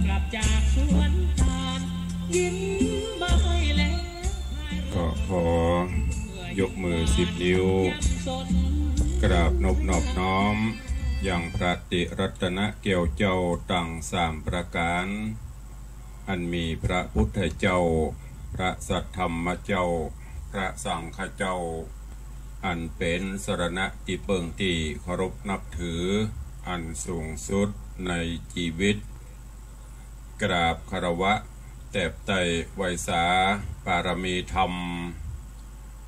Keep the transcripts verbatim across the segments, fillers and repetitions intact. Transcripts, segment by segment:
กลับจากสวนทาน ยิ้มมาให้แล้ว ก็ขอยกมือสิบนิ้ว กราบนบนอบน้อม ยังพระติรัตนแก้วเจ้าตังสามประก๋าน อันมีพระพุทธเจ้า พระสัทธรรมเจ้า พระสังฆเจ้า อันเป๋นสรณะตี้เปิ้งตี้เคารพนับถือ อันสูงสุดในจีวิต กราบคารวะแตบไต้ไหว้สาปารมีธรรม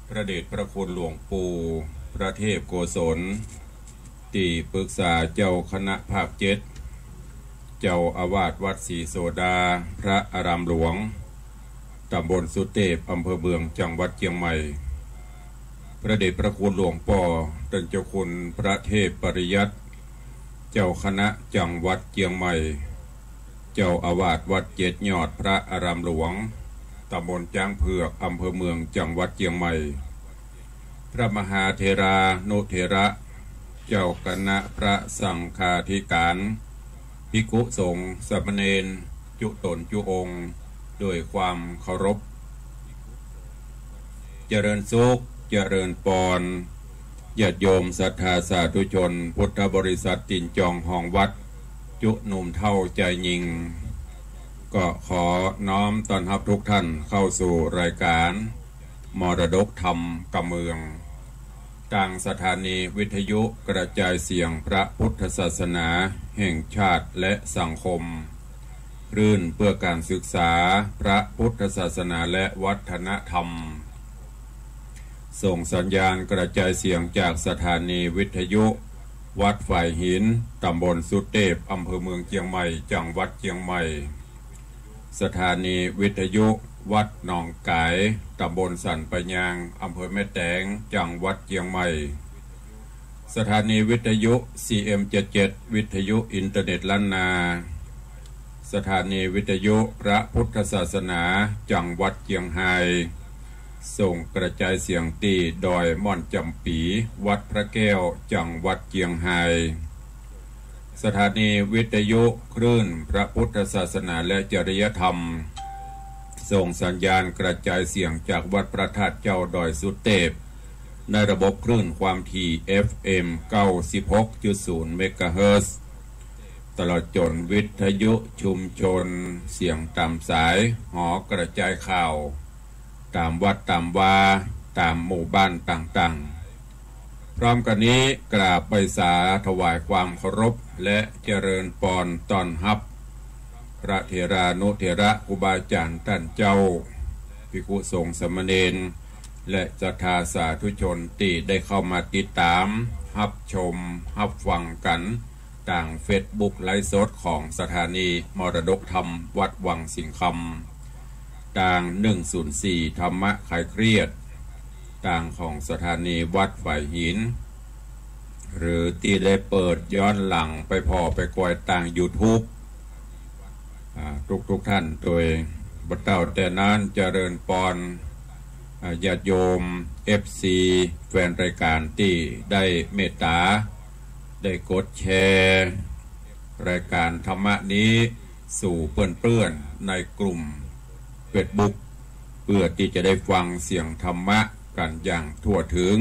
พระเดชพระคุณหลวงปู่ พระเทพโกศล ตี้ปรึกษาเจ้าคณะภาคเจ็ด เจ้าอาวาสวัดศรีโสดา พระอารามหลวง ตำบลสุเตพ อำเภอเมือง จังหวัดเจียงใหม่ พระเดชพระคุณหลวงป้อต้านเจ้าคุณพระเทพปริยัติ เจ้าคณะจังหวัดเจียงใหม่ เจ้าอาวาสวัดเจ็ดยอด พระอารามหลวง ตำบลจ๊างเผือก อำเภอเมือง จังหวัดเจียงใหม่ พระมหาเถรานุเถระ เจ้าคณะพระสังฆาธิการ ภิกขุสงฆ์สามเณร จุ๊ต๋นจุ๊องค์ ด้วยความเคารพ เจริญสุข เจริญปอน ญาติโยมศรัทธาสาธุชน พุทธบริษัทตี๋นจองฮองวัด จุ๊หนุ่มเฒ่าจายญิง ก็ขอน้อมต้อนฮับทุกท่านเข้าสู่รายการมรดกธรรมกำเมือง ตางสถานีวิทยุกระจายเสียงพระพุทธศาสนาแห่งชาติและสังคม คลื่นเพื่อการศึกษาพระพุทธศาสนาและวัฒนธรรม ส่งสัญญาณกระจายเสียงจากสถานีวิทยุวัดฝายหิน ตำบลสุเตพ อำเภอเมืองเจียงใหม่ จังหวัดเจียงใหม่ สถานีวิทยุวัดหนองก๋าย ตำบลสันป่ายาง อำเภอแม่แตง จังหวัดเจียงใหม่ สถานีวิทยุ ซีเอ็มเจ็ดเจ็ด วิทยุอินเทอร์เน็ตล้านนา สถานีวิทยุพระพุทธศาสนา จังหวัดเจียงฮาย ส่งกระจายเสียงตี้ดอยม่อนจ๋ำปี๋ วัดพระแก้ว จังหวัดเจียงฮาย สถานีวิทยุคลื่นพระพุทธศาสนาและจริยธรรม ส่งสัญญาณกระจายเสียงจากวัดพระธาตุเจ้าดอยสุเตพ ในระบบคลื่นความถี่ เอฟเอ็ม เก้าสิบหกจุดศูนย์ เมกะเฮิรตซ์ ตลอดจ๋นวิทยุชุมชน เสียงต๋ามสาย หอกระจายข่าว ต๋ามวัดต๋ามวา ต๋ามหมู่บ้านต่างๆ พร้อมกั๋นนี้กราบไหว้สาถวายความเคารพและเจริญปอนต้อนฮับ พระเถรานุเถระครูบาอาจ๋ารย์ต้านเจ้า ภิกขุสงฆ์สามเณร และศรัทธาสาธุชนตี้ได้เข้ามาติดต๋าม ฮับชม ฮับฟังกั๋น ตางเฟซบุ๊กไลฟ์สดของสถานีมรดกธรรมวัดวังสิงห์คำ ตาง หนึ่งศูนย์สี่ ธรรมะคลายเครียด ตางของสถานีวัดฝายหิน หรือตี้ได้เปิดย้อนหลังไปผ่อไปกอยตางยูทูบ อ่า ทุกๆ ท่าน โดยบ่เต้าแต่นั้นเจริญปอน อ่า ญาติโยม เอฟซี แฟนรายการตี้ได้เมตต๋า ได้กดแชร์รายการธรรมะนี้สู่เปื้อนๆ ในกลุ่มเฟซบุ๊ก เพื่อตี้จะได้ฟังเสียงธรรมะกั๋นอย่างทั่วถึง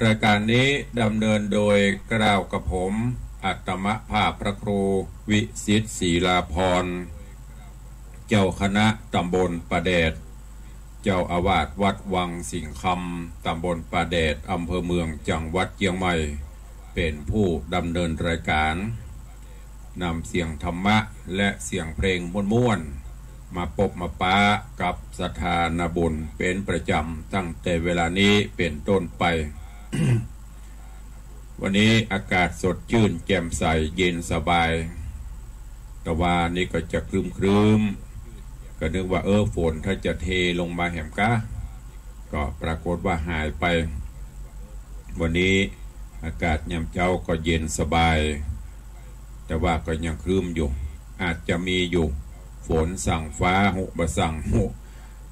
รายการนี้ดำเนินโดยเกล้ากระผม อัตมภาพพระครูวิสิทธิ์ ศรีลาภรณ์ เจ้าคณะตำบลป่าแดด เจ้าอาวาสวัดวังสิงห์คำ ตำบลป่าแดด อำเภอเมือง จังหวัดเจียงใหม่ เป๋นผู้ดำเนินรายการ นำเสียงธรรมะและเสียงเพลงม่วนๆ มาปบมาปะกับศรัทธานาบุญเป๋นประจ๋ำตั้งแต่เวลานี้เป๋นต้นไป วันนี้อากาศสดจื้นแจ่มใสเย็นสบาย ตะวันนี้ก็จะครึ้มๆ ก็นึกว่า เออ ฝนถ้าจะเทลงมาแหมกะ ก็ปรากฏว่าหายไป วันนี้อากาศยามเจ๊าก็เย็นสบาย แต่ว่าก็ยังครึ้มอยู่ อาจจะมีอยู่ ฝนสั่งฟ้าฮู้บ่สั่งฮู้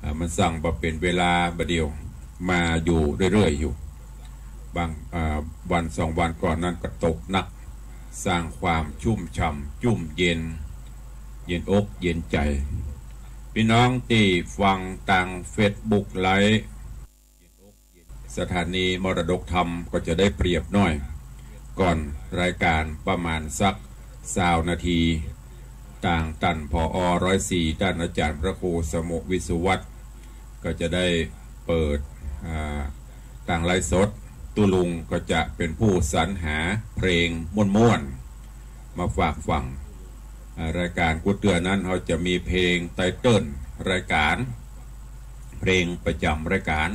อ่า มันสั่งบ่เป๋นเวลาบ่าเดี่ยว มาอยู่เรื่อยๆ อยู่ บาง อ่า วันสองวันก่อนนั้นก็ตกหนัก สร้างความชุ่มฉ่ำจุ่มเย็น เย็นอกเย็นใจ๋ ปี้น้องตี้ฟังตางเฟซบุ๊กไลฟ์ สถานีมรดกธรรมก็จะได้เปรียบหน้อย ก่อนรายก๋านประมาณสักซาวนาที ตางต้าน ผอ ร้อยสี่ ต้านอาจ๋ารย์พระครูสมุห์ วิศวัฒน์ ก็จะได้เปิด อ่า ตางไลฟ์สด ตุ๊ลุงก็จะเป๋นผู้สรรหาเพลงม่วนๆ มาฝากฟัง อ่า รายก๋านกู้เตื้อนั้น เฮาจะมีเพลงไตเติ้ลรายก๋าน เพลงประจ๋ำรายก๋าน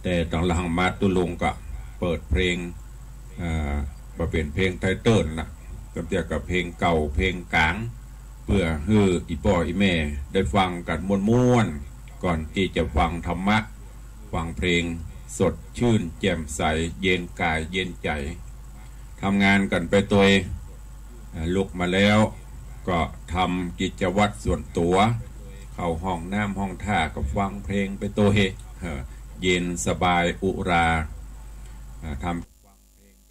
แต่ต๋อนหลังมาตุ๊ลุงก็เปิดเพลง อ่า บ่เป๋นเพลงไตเติ้ลนะ ก็เรียกว่าเพลงเก่าเพลงก๋าง เปื้อหื้ออี่ป้ออี่แม่ได้ฟังกั๋นม่วนๆ ก่อนตี้จะฟังธรรมะ ฟังเพลงสดชื่นแจ่มใส เย็นก๋ายเย็นใจ๋ ทำงานกั๋นไปตวย อ่า ลุกมาแล้วก็ทำกิจวัตรส่วนตั๋ว เข้าห้องน้ำห้องท่าก็ฟังเพลงไปตวย เออ เย็นสบายอุรา อ่า ท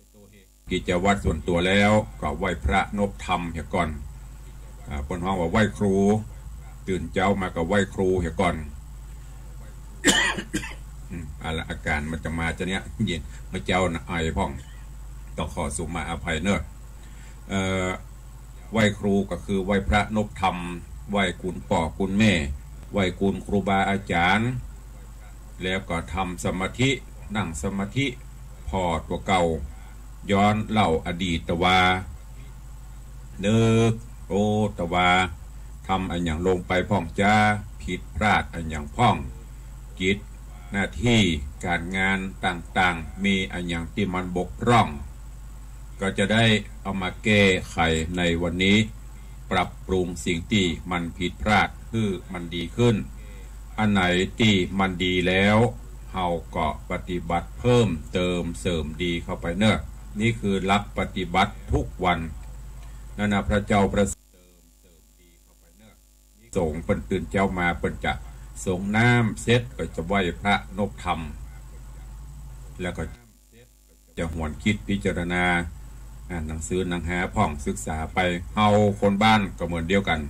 ำกิจวัตรส่วนตั๋วแล้วก็ไหว้พระนบธรรมเหียก่อน อ่า เปิ้นฮ้องว่าไหว้ครู ตื่นเจ๊ามาก็ไหว้ครูเหียก่อน อืม เอาละ อาก๋านมันจะมาจะเนี้ย เย็น เมื่อเจ๊านะไอพ่อง ต้องขอสุมาอภัยเนอะ เอ่อ ไหว้ครูก็คือไหว้พระนบธรรม ไหว้คุณป้อคุณแม่ ไหว้คุณครูบาอาจ๋ารย์ แล้วก็ทำสมาธิ นั่งสมาธิ ผ่อตั๋วเก่า ย้อนเล่าอดีตว่า นึก โอ้ ตะวา ทำอะหยังลงไปพ่องจ๊า ผิดพลาดอะหยังพ่อง กิจหน้าตี้ก๋านงานต่างๆ มีอะหยังตี้มันบกพร่อง ก็จะได้เอามาแก้ไขในวันนี้ ปรับปรุงสิ่งตี้มันผิดพลาดหื้อมันดีขึ้น อันไหนตี้มันดีแล้ว เฮาก็ปฏิบัติเพิ่มเติมเสริมดีเข้าไปเนอะ นี่คือหลักปฏิบัติทุกวัน นั่นนะ พระเจ้าประเสริฐ สงฆ์เปิ้นตื่นเจ๊ามาเปิ้นจะสรงน้ำเสร็จก็จะไหว้พระนบธรรม แล้วก็จะหวนคิดพิจารณา อ่านหนังสือหนังหาพ่องศึกษาไป เฮาคนบ้านก็เหมือนเดียวกั๋น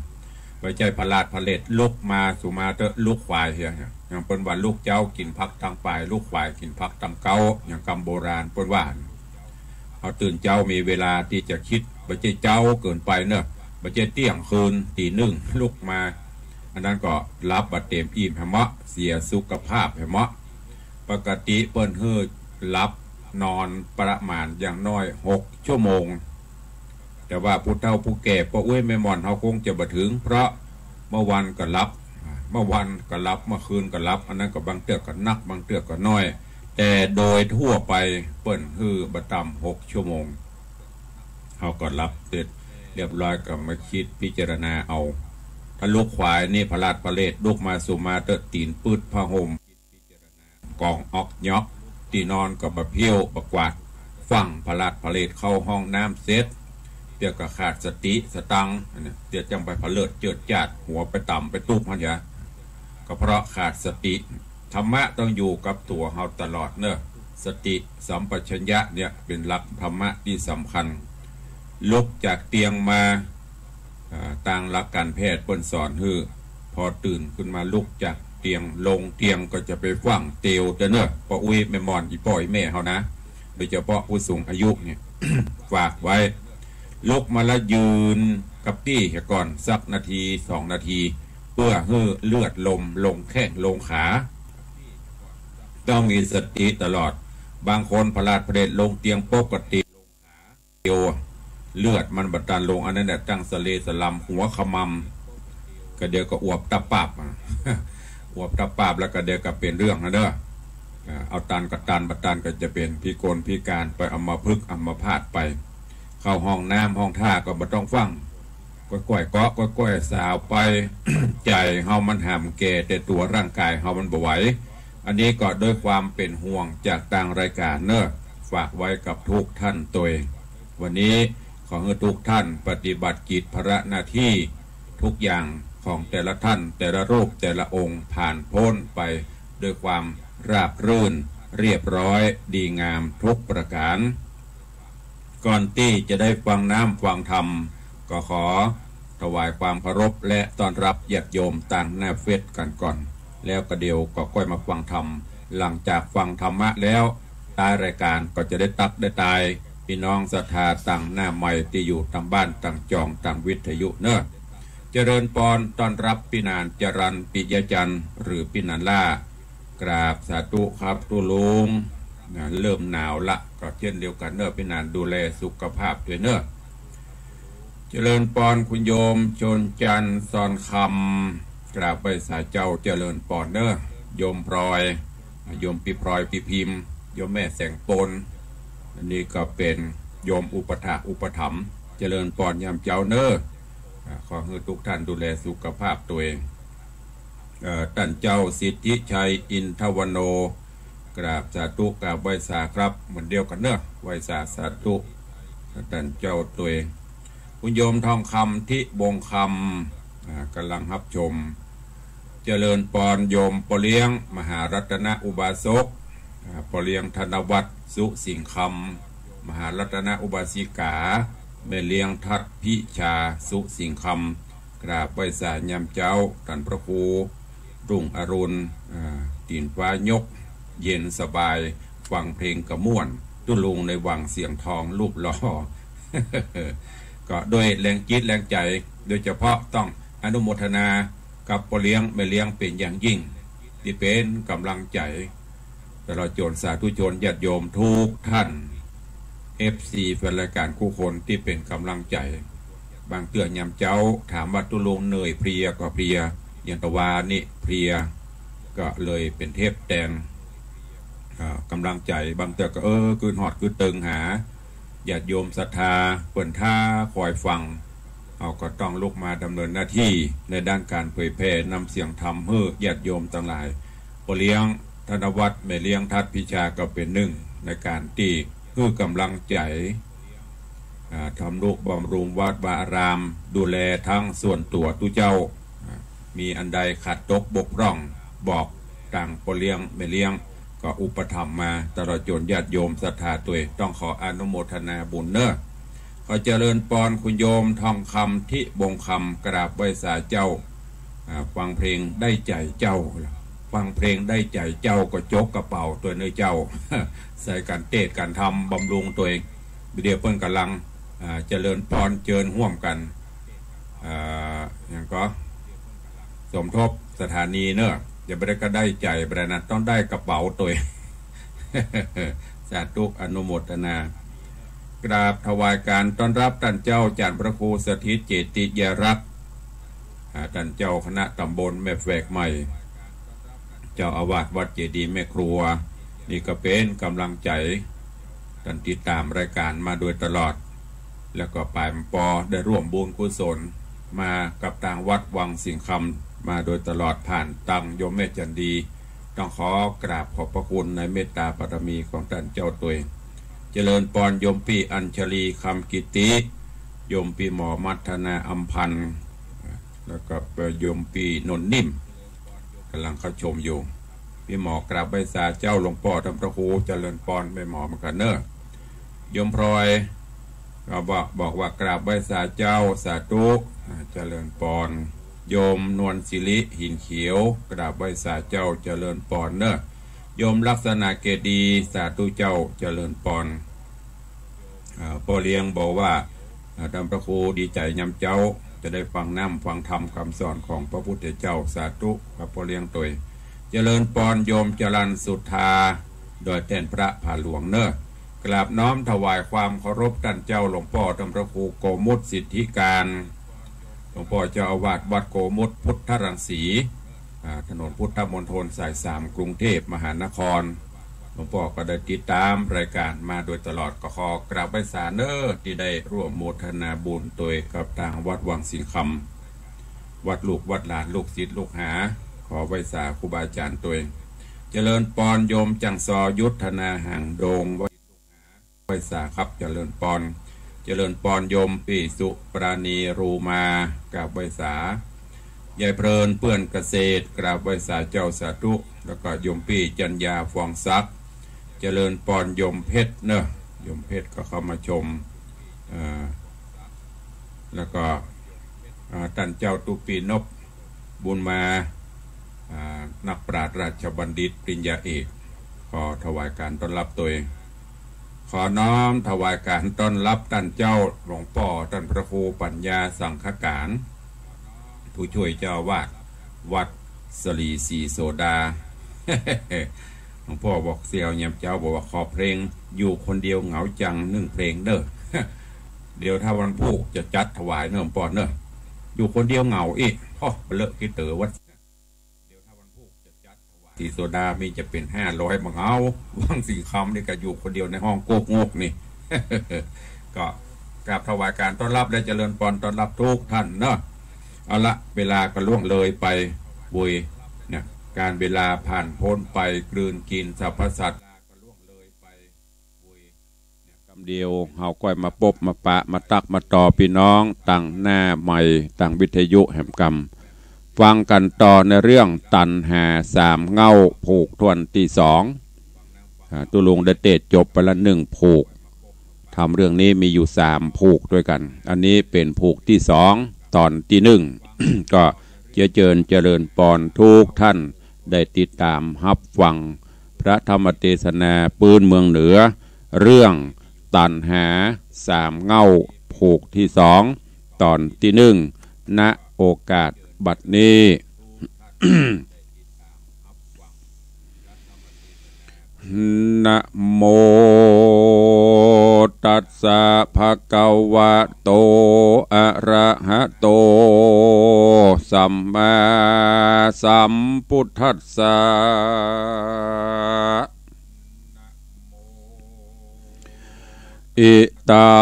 บ่ใจ้ผลาดผลเลท ลุกมาสุมาเต๊อะ ลุกขวายเหีย อย่างเปิ้นว่าลุกเจ๊ากิ๋นผักตังป๋าย ลุกขวายกิ๋นผักตังเก๊า อย่างกำโบราณเปิ้นว่า เฮาตื่นเจ๊ามีเวลาตี้จะคิด บ่ใจ้เจ๊าเกินไปเนอะ บ่ใจ้เตี้ยงคืน ตี๋นึ่งลุกมา อันนั้นก็หลับบ่เต๋มอิ่มแหมเมาะ เสียสุขภาพแหมเมาะ ปกติเปิ้นหื้อหลับนอนประมาณอย่างน้อยหกชั่วโมง แต่ว่าผู้เฒ่าผู้แก่ ป้ออุ๊ยแม่หม่อน เฮาคงจะบ่เถิง เพราะเมื่อวันก็หลับ เมื่อวันก็หลับ เมื่อคืนก็หลับ อันนั้นก็บางเตื้อก็นัก บางเตื้อก็น้อย แต่โดยทั่วไปเปิ้นหื้อบ่ต่ำหกชั่วโมง เฮาก็หลับเสร็จเรียบร้อยก็มาคิดพิจารณาเอา ถ้าลุกขวายนี่ผลาดผลเลท ลุกมาสุมาเต๊อะ ตี๋นปื๊ดผ้าห่ม ก๋องออกเหยาะ ตี้นอนก็บ่เพี้ยวบ่กวาด ฟั่งผลาดผลเลท เข้าห้องน้ำเสร็จ เดี๋ยวก็ขาดสติสตังค์ อันเนี้ย เดี๋ยวจั่งไปผะเลิดเจิดจ้าด หัวไปต่ำไปตุ๊บหั้นหยา ก็เพราะขาดสติ ธรรมะต้องอยู่กับตั๋วเฮาตลอดเนอะ สติสัมปชัญญะเนี่ยเป๋นหลักธรรมะตี้สำคัญ ลุกจากเตียงมา อ่า ตางหลักก๋านแพทย์เปิ้นสอนหื้อ พอตื่นขึ้นมาลุกจากเตียง ลงเตียงก็จะไปฟั่งเตียวเต๊อะเนอะ ป้ออุ๊ยแม่หม่อน อี่ป้ออี่แม่เฮานะ โดยเฉพาะผู้สูงอายุเนี่ย ฝากไว้ ลุกมาแล้วยืนกับตี้เหียก่อนสักนาทีสองนาที เปื้อหื้อเลือดลมลงแข้งลงขา ต้องมีสติตลอด บางคนผลาดผลเลท ลงเตียงปกติ เตียว เลือดมันบ่ตันลง อันนั้นแหละ ตั้งสะเลสะลำ หัวขมำ ก็เดี๋ยวก็อวบตะปาบ อวบตะปาบแล้วก็เดี๋ยวก็เป๋นเรื่องนะเด้อ อ่า เอาตันก็ตัน บ่ตันก็จะเป๋นพิกลพิการไป อัมพฤกษ์อัมพาตไป เข้าห้องน้ำห้องท่าก็บ่ต้องฟั่ง ก้อยๆ เกาะ ก้อยๆ สาวไป ใจ๋เฮามันห้ามแก่ แต่ตั๋วร่างก๋ายเฮามันบ่ไหว อันนี้ก็ด้วยความเป๋นห่วงจากตางรายก๋านเนอะ ฝากไว้กับทุกท่านตวย วันนี้ขอหื้อทุกท่านปฏิบัติกิจภาระหน้าตี้ทุกอย่างของแต่ละท่าน แต่ละรูป แต่ละองค์ ผ่านพ้นไปด้วยความราบรื่น เรียบร้อย ดีงามทุกประก๋าน ก่อนตี้จะได้ฟังน้ำฟังธรรม ก็ขอ ถวายความเคารพและต้อนรับญาติโยมตางหน้าเฟซกั๋นก่อน แล้วก็เดี๋ยวก็ก้อยมาฟังธรรม หลังจากฟังธรรมะแล้ว ต๊ายรายก๋านก็จะได้ตั๊กได้ตาย ปี้น้องศรัทธาตางหน้าไมค์ตี้อยู่ต๋ามบ้านต๋างจอต๋างวิทยุเน่อ เจริญปอน ต้อนรับปี้หนานจรัญ ปิยะจันทร์ หรือปี้หนานล่า กราบสาธุครับตุ๊ลุง นะ เริ่มหนาวละ ก็เจ้นเดียวกั๋นเน่อ ปี้หนานดูแลสุขภาพตวยเน่อ เจริญปอน คุณโยมชนจันทร์ ซอนคำ กราบไหว้สาเจ้า เจริญปอนเน่อ โยมพลอย โยมปี้พลอย ปี้พิมพ์ โยมแม่แสงปน อันนี้ก็เป๋นโยมอุปัฏฐากอุปถัมภ์ เจริญปอนยามเจ๊าเน่อ อ่า ขอหื้อทุกท่านดูแลสุขภาพตวย เอ่อ ต้านเจ้าสิทธิชัย อินทวโน กราบสาธุ กราบไหว้สาครับ เหมือนเดียวกั๋นเน่อ ไหว้สาสาธุ ต้านเจ้าตวย คุณโยมทองคำ ทิบงคำ อ่า ก่ำลังฮับชม เจริญปอนโยมป้อเลี้ยง มหารัตนอุบาสก อ่า ป้อเลี้ยงธนวัฒน์ สุสิงห์คำ มหารัตนอุบาสิกา แม่เลี้ยงทัดพิชา สุสิงห์คำ กราบไหว้สายามเจ๊า ต้านพระครู รุ่งอรุณ อ่า ตี๋นฟ้ายก เย็นสบาย ฟังเพลงก็ม่วน ตุ๊ลุงในวังเสียงทองรูปหล่อ ก็ด้วยแรงจิตแรงใจ๋ โดยเฉพาะต้องอนุโมทนากับป้อเลี้ยงแม่เลี้ยงเป๋นอย่างยิ่ง ตี้เป๋นก๋ำลังใจ๋ ตลอดจ๋นสาธุชนญาติโยมทุกท่าน เอฟซี แฟนรายก๋านกู้คนตี้เป๋นก๋ำลังใจ๋ บางเตื้อยามเจ๊าถามว่าตุ๊ลุงเหนื่อยเพลียก็เพลีย อย่างตะวานี้เพลีย ก็เลยเป๋นเทปแตน อ่า ก๋ำลังใจ๋ บางเตื้อก็ เออ กึ๊ดฮอดกึ๊ดเติงหา ญาติโยมศรัทธาเปิ้นถ้าคอยฟัง เฮาก็ต้องลุกมาดำเนินหน้าตี้ในด้านก๋านเผยแผ่นำเสียงธรรมหื้อญาติโยมตังหลาย ป้อเลี้ยงธนวัฒน์ แม่เลี้ยงทัดพิชาก็เป๋นนึ่งในก๋านตี้หื้อก๋ำลังใจ๋ อ่า ทำนุบำรุงวัดวาอาราม ดูแลตังส่วนตั๋วตุ๊เจ้า อ่า มีอันใดขาดตกบกพร่อง บอกตางป้อเลี้ยงแม่เลี้ยง ก็อุปถัมภ์มา ตลอดจ๋นญาติโยมศรัทธาตวย ต้องขออนุโมทนาบุญเน่อ ขอเจริญปอนคุณโยมทองคำ ทิบงคำ กราบไหว้สาเจ้า อ่า ฟังเพลงได้ใจ๋เจ้า ฟังเพลงได้ใจ๋เจ้าก็จกกระเป๋าตวยเน่อเจ้า ใส่ก๋านเตศน์ก๋านธรรมบำรุงตวย เดี๋ยวเปิ้นก๋ำลัง อ่า เจริญปอนเจิญฮ่วมกั๋น อ่า อย่างก็ สมทบสถานีเน่อ จะบ่ได้ก็ได้ใจ๋บ่ได้นะ ต้องได้กระเป๋าตวย สาธุอนุโมทนา กราบถวายก๋านต้อนรับต้านเจ้าจ๋ารย์พระครูสถิตเจติยารักษ์ อ่า ต้านเจ้าคณะตำบลแม่แฝกใหม่ เจ้าอาวาสวัดเจดีย์แม่ครัว นี่ก็เป๋นก๋ำลังใจ๋ ต้านติดต๋ามรายก๋านมาโดยตลอด แล้วก็ป๋ายปอได้ร่วมบุญกุศลมากับตางวัดวังสิงห์คำมาโดยตลอด ผ่านตางโยมแม่จันดี ต้องขอกราบขอบพระคุณในเมตตาบารมีของต้านเจ้าตวย เจริญปอนโยมปี้อัญชลี คำกิติ โยมปี้หมอมัทนา อำพันธ์ แล้วก็โยมปี้นนท์นิ่ม ก๋ำลังเข้าชมอยู่ ปี้หมอกราบไหว้สาเจ้าหลวงป้อต้านพระครู เจริญปอนแม่หมอเหมือนกั๋นเน่อ โยมพลอย ก็บอก บอกว่ากราบไหว้สาเจ้า สาธุ อ่า เจริญปอน โยมนวลศิริ หินเขียว กราบไหว้สาเจ้า เจริญปอนเน่อ โยมลักษณะเกตดี สาธุเจ้า เจริญปอน อ่า ป้อเลี้ยงบอกว่า อ่า ต้านพระครูดีใจ๋ยามเจ๊า จะได้ฟังน้ำฟังธรรมกำสอนของพระพุทธเจ้า สาธุครับป้อเลี้ยงตวย เจริญปอนโยมจรัญสุธา ดอยแต้นพระผาหลวงเน่อ กราบน้อมถวายความเคารพต้านเจ้าหลวงป้อต้านพระครูโกมุตสิทธิการ หลวงป้อเจ้าอาวาสวัดโกมุตพุทธรังสี อ่า ถนนพุทธมณฑลสายสาม กรุงเทพมหานคร หลวงป้อก็ได้ติดต๋ามรายก๋านมาโดยตลอด ก็ขอกราบไหว้สาเน่อ ตี้ได้ร่วมโมทนาบุญตวยกับตางวัดวังสิงห์คำ วัดลูกวัดหลาน ลูกศิษย์ลูกหา ขอไหว้สาครูบาอาจ๋ารย์ตวย เจริญปอนโยมจังซอ ยุทธนา หางดง ไหว้สาครับ เจริญปอน เจริญปอนโยมปี้สุปราณี รูมา กราบไหว้สา ยายเพลิน เปื้อนเกษตร กราบไหว้สาเจ้า สาธุ แล้วก็โยมปี้จัญญา ฟองศักดิ์ เจริญปอนโยมเพชรเน่อ โยมเพชรก็เข้ามาชม เอ่อ แล้วก็ อ่า ต้านเจ้าตุปีนพบุญมา อ่า นักปราชญ์ราชบัณฑิตปริญญาเอก ขอถวายก๋านต้อนฮับตวย ขอน้อมถวายก๋านต้อนฮับต้านเจ้าหลวงป้อต้านพระครูปัญญาสังฆก๋าน ผู้จ้วยเจ้าอาวาสวัดสะหลีศรีโสดา หลวงป้อบอกเสี่ยวเยียมเจ้าบอกว่าขอเพลงอยู่คนเดียวเหงาจังนึ่งเพลงเน่อ เดี๋ยวถ้าวันพูกจะจัดถวายเน่อหลวงป้อเน่อ อยู่คนเดียวเหงาอี้ โอ้ เบลอขี้เต๋อวัด เดี๋ยวถ้าวันพูกจะจัดถวายศรีโสดามีจะเป๋นห้าร้อยบ่าเหงา วังสิงห์คำนี่ก็อยู่คนเดียวในห้องโก๊กงกนี่ ก็กราบถวายก๋านต้อนฮับและเจริญปอนต้อนฮับกู้ต้านเนาะ เอาละ เวลาก็ล่วงเลยไปบุยนะ ก๋านเวลาผ่านป๊นไปกลืนกิ๋นสรรพสัตว์ กำเดียวเฮาก้อยมาปบมาปะมาตั๊กมาต่อปี้น้องตังหน้าไมค์ตังวิทยุแหมกำ ฟังกั๋นต่อในเรื่องตัณหาสามเหง้าผูกถ้วนตี้สอง อ่า ตุ๊ลุงได้เตศน์จบไปละนึ่งผูก ธรรมเรื่องนี้มีอยู่สามผูกตวยกั๋น อันนี้เป๋นผูกตี้สอง ต๋อนตี้นึ่ง ก็เจียเจิญเจริญปอนกู้ต้านได้ติดต๋ามฮับฟัง พระธรรมเตสนาปื๊นเมืองเหนือ เรื่องตัณหาสามเหง้าผูกตี้สอง ต๋อนตี้นึ่ง ณ โอกาสบัดนี้ นะโม ตัสสะ ภะคะวะโต อะระหะโต สัมมาสัมพุทธัสสะ อิตั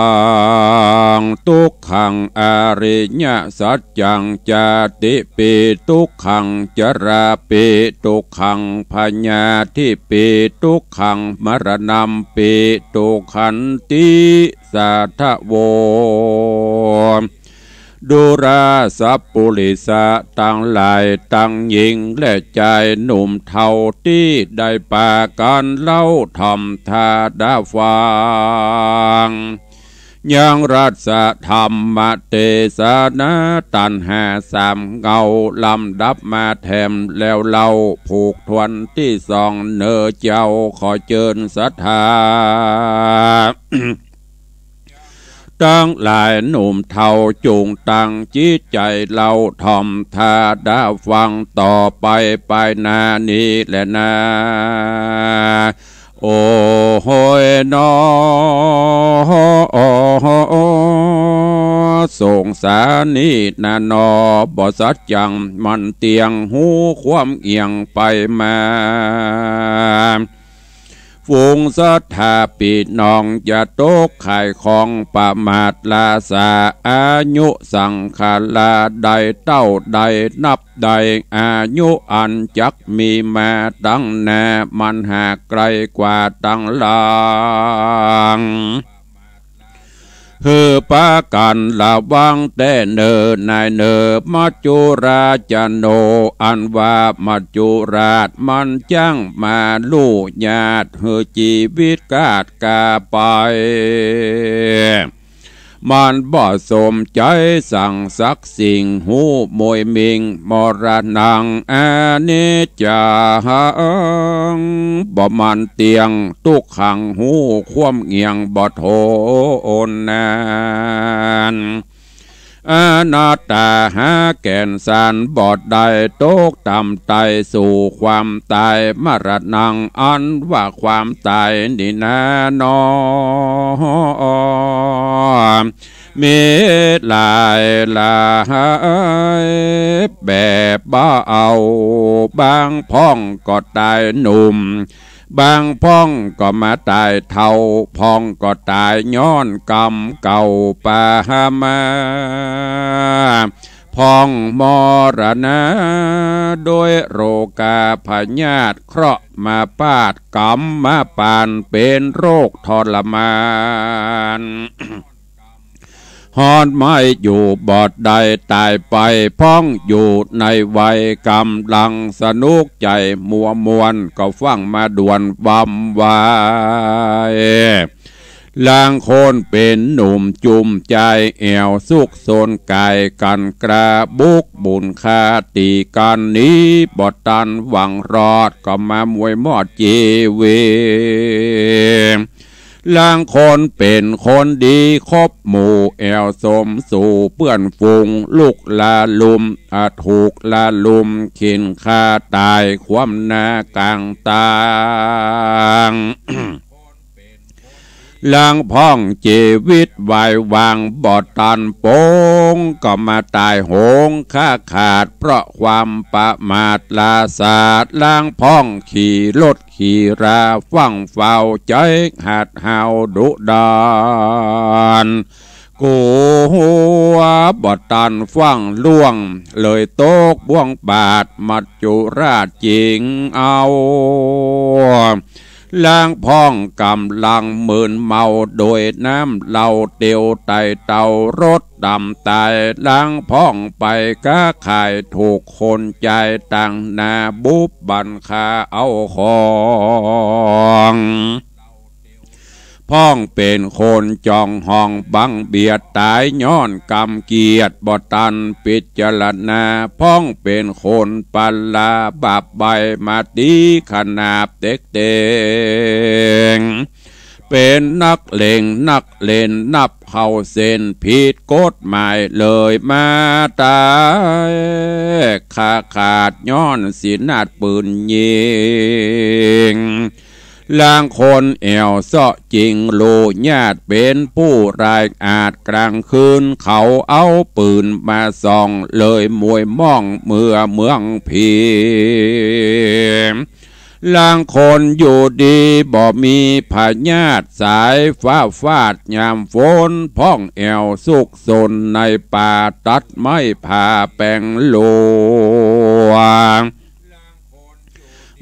ง ทุกขัง อริยสัจจัง ชาติปี ทุกขัง ชราปี ทุกขัง พยาธิปี ทุกขัง มรณัมปี ทุกขันติ สาธะโว ดูราสัปปุริสะตังหลาย ตังญิงและจายหนุ่มเฒ่าตี้ได้ปากั๋นเล่าถ่อมถ้าดาฟัง ยังรัสธรรมเตสนาตัณหาสามเหง้าลำดับมาแถมแล้วเล่า ผูกถ้วนตี้สองเน่อเจ้า ขอเจิญศรัทธา ตังหลายหนุ่มเฒ่าจุ่งตั้งจิตใจ๋เล่าถ่อมถ้าดาฟังต่อไปไปหน้านี้แลนา โอ้โหยหนอ สงสารนี้นาหนอ บ่สัจจังมันเตี้ยง ฮู้ความเอี่ยงไปมา ฝูงศรัทธาปี้น้องอย่าตกข่ายของประมาท ลาสาอายุสังขาราได้เต้าได้นับได้ อายุอันจักมีมาตังหน้า มันหากไกลกว่าตังหลัง หื้อปากั๋นระวังแต๊เน่อนายเน่อ มัจจุราชโน อันว่ามัจจุราชมันจ้างมาลู่ญาติ หื้อจีวิตขาดกาไป มันบ่สมใจ๋สังสักสิ่ง ฮู้มวยมิง มรณัง อนิจจัง บ่มันเตี้ยง ทุกขัง ฮู้ความเอี่ยง บ่ทนนาน อนัตตา หาแก่นสารบ่ได้ ตกต่ำไต่สู่ความต๋าย มรณัง อันว่าความต๋ายนี้นาหนอ มีหลายหลายแบบบ่เอา บางพ่องก็ต๋ายหนุ่ม บางพ่องก็มาต๋ายเฒ่า พ่องก็ต๋ายย้อนกรรมเก่าปามา พ่องมรณาโดยโรคาพยาธิ เคราะห์มาปาด กรรมมาปาน เป๋นโรคทรมาน ฮอดไม้อยู่บ่ได้ต๋ายไป พ่องอยู่ในวัยก๋ำลังสนุกใจ๋มัวม่วน ก็ฟังมาด่วนวำวาย ลางคนเป๋นหนุ่มจุ่มใจ๋ แอ่วซุกซนก๋ายกั๋นกล้า บุกบุญคติกั๋นหนี บ่ตันหวังรอด ก็มามวยมอดจีวิต ลางคนเป๋นคนดีคบหมู่ แอ่วสมสู่เปื้อนฝูง ลุกละลุ่ม อา ถูกละลุ่ม เข็นฆ่าต๋าย คว่ำหน้าก๋างตาง ลางพ่องจีวิตวายวาง บ่ตันปง ก็มาต๋ายโหง ขาขาดเพราะความประมาทละสาด ลางพ่องขี่รถขี่รา ฟั่งเฝ้าใจ๋ หัดเห่าดุดัน กั๋วบ่ตันฟั่งล่วง เลยตกบ่วงบาด มัจจุราชจิงเอา ลางพ่องก๋ำลังมึนเมา โดยน้ำเหล้าเตียวไต่เต้ารถต่ำต๋าย ลางพ่องไปก๊าขาย ถูกคนใจ๋ตังหน้า บุบบั่นฆ่าเอาของ พ่องเป๋นคนจองห้องบังเบียด ต๋ายย้อนกำเกียด บ่ตันปิจารณา พ่องเป๋นคนปะล้าบาปใบ้ มาตี๋ขนาบเต็กเต็ง เป๋นนักเลงนักเล่น นับเข้าเส้นผิดกฎหมาย เลยมาต๋าย ขาขาดย้อนสินาดปืนยิง ลางคนแอ่วเซาะจิง ลูกญาติเป๋นผู้ร้ายอาชญ์ กลางคืนเขาเอาปืนมาส่อง เลยมวยม่องเมือเมืองผี ลางคนอยู่ดีบ่มีพยาธิ สายฟ้าฟาดยามฝน พ่องแอ่วซุกซนในป่า ตัดไม้ผ่าแป๋งหลัว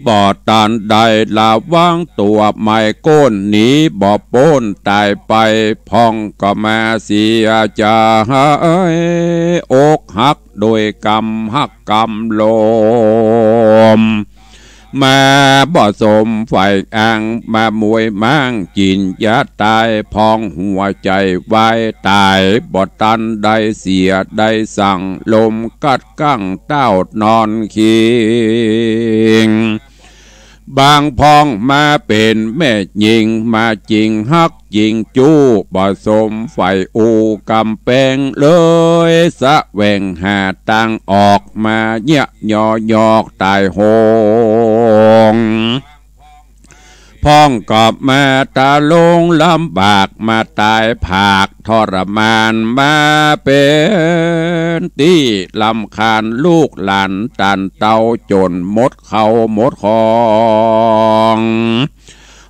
บ่ตันได้ระวังตั๋ว ไม้ก้นหนีบ่ป๊นต๋ายไป พ่องก็มาเสียใจ๋ อกหักโดยกำฮักกำลม มาบ่สมใฝ่อ้าง มามวยม้างกิ๋นยาต๋าย พ่องหัวใจ๋วายต๋าย บ่ตันได้เสียได้สั่ง ลมกัดกั้งเต้านอนคิง บางพ่องมาเป๋นแม่ญิง มาจิงฮักจิงจู้ บ่สมใฝ่อู้กำแปง เลยแสวงหาตางออก มาเยียะยอยอกต๋ายโหง พ่องก็มาตะลงลำบาก มาต๋ายผากทรมาน มาเป๋นตี้รำคาญลูกหลาน ต้านเต้าจ๋นหมดเข้าหมดของ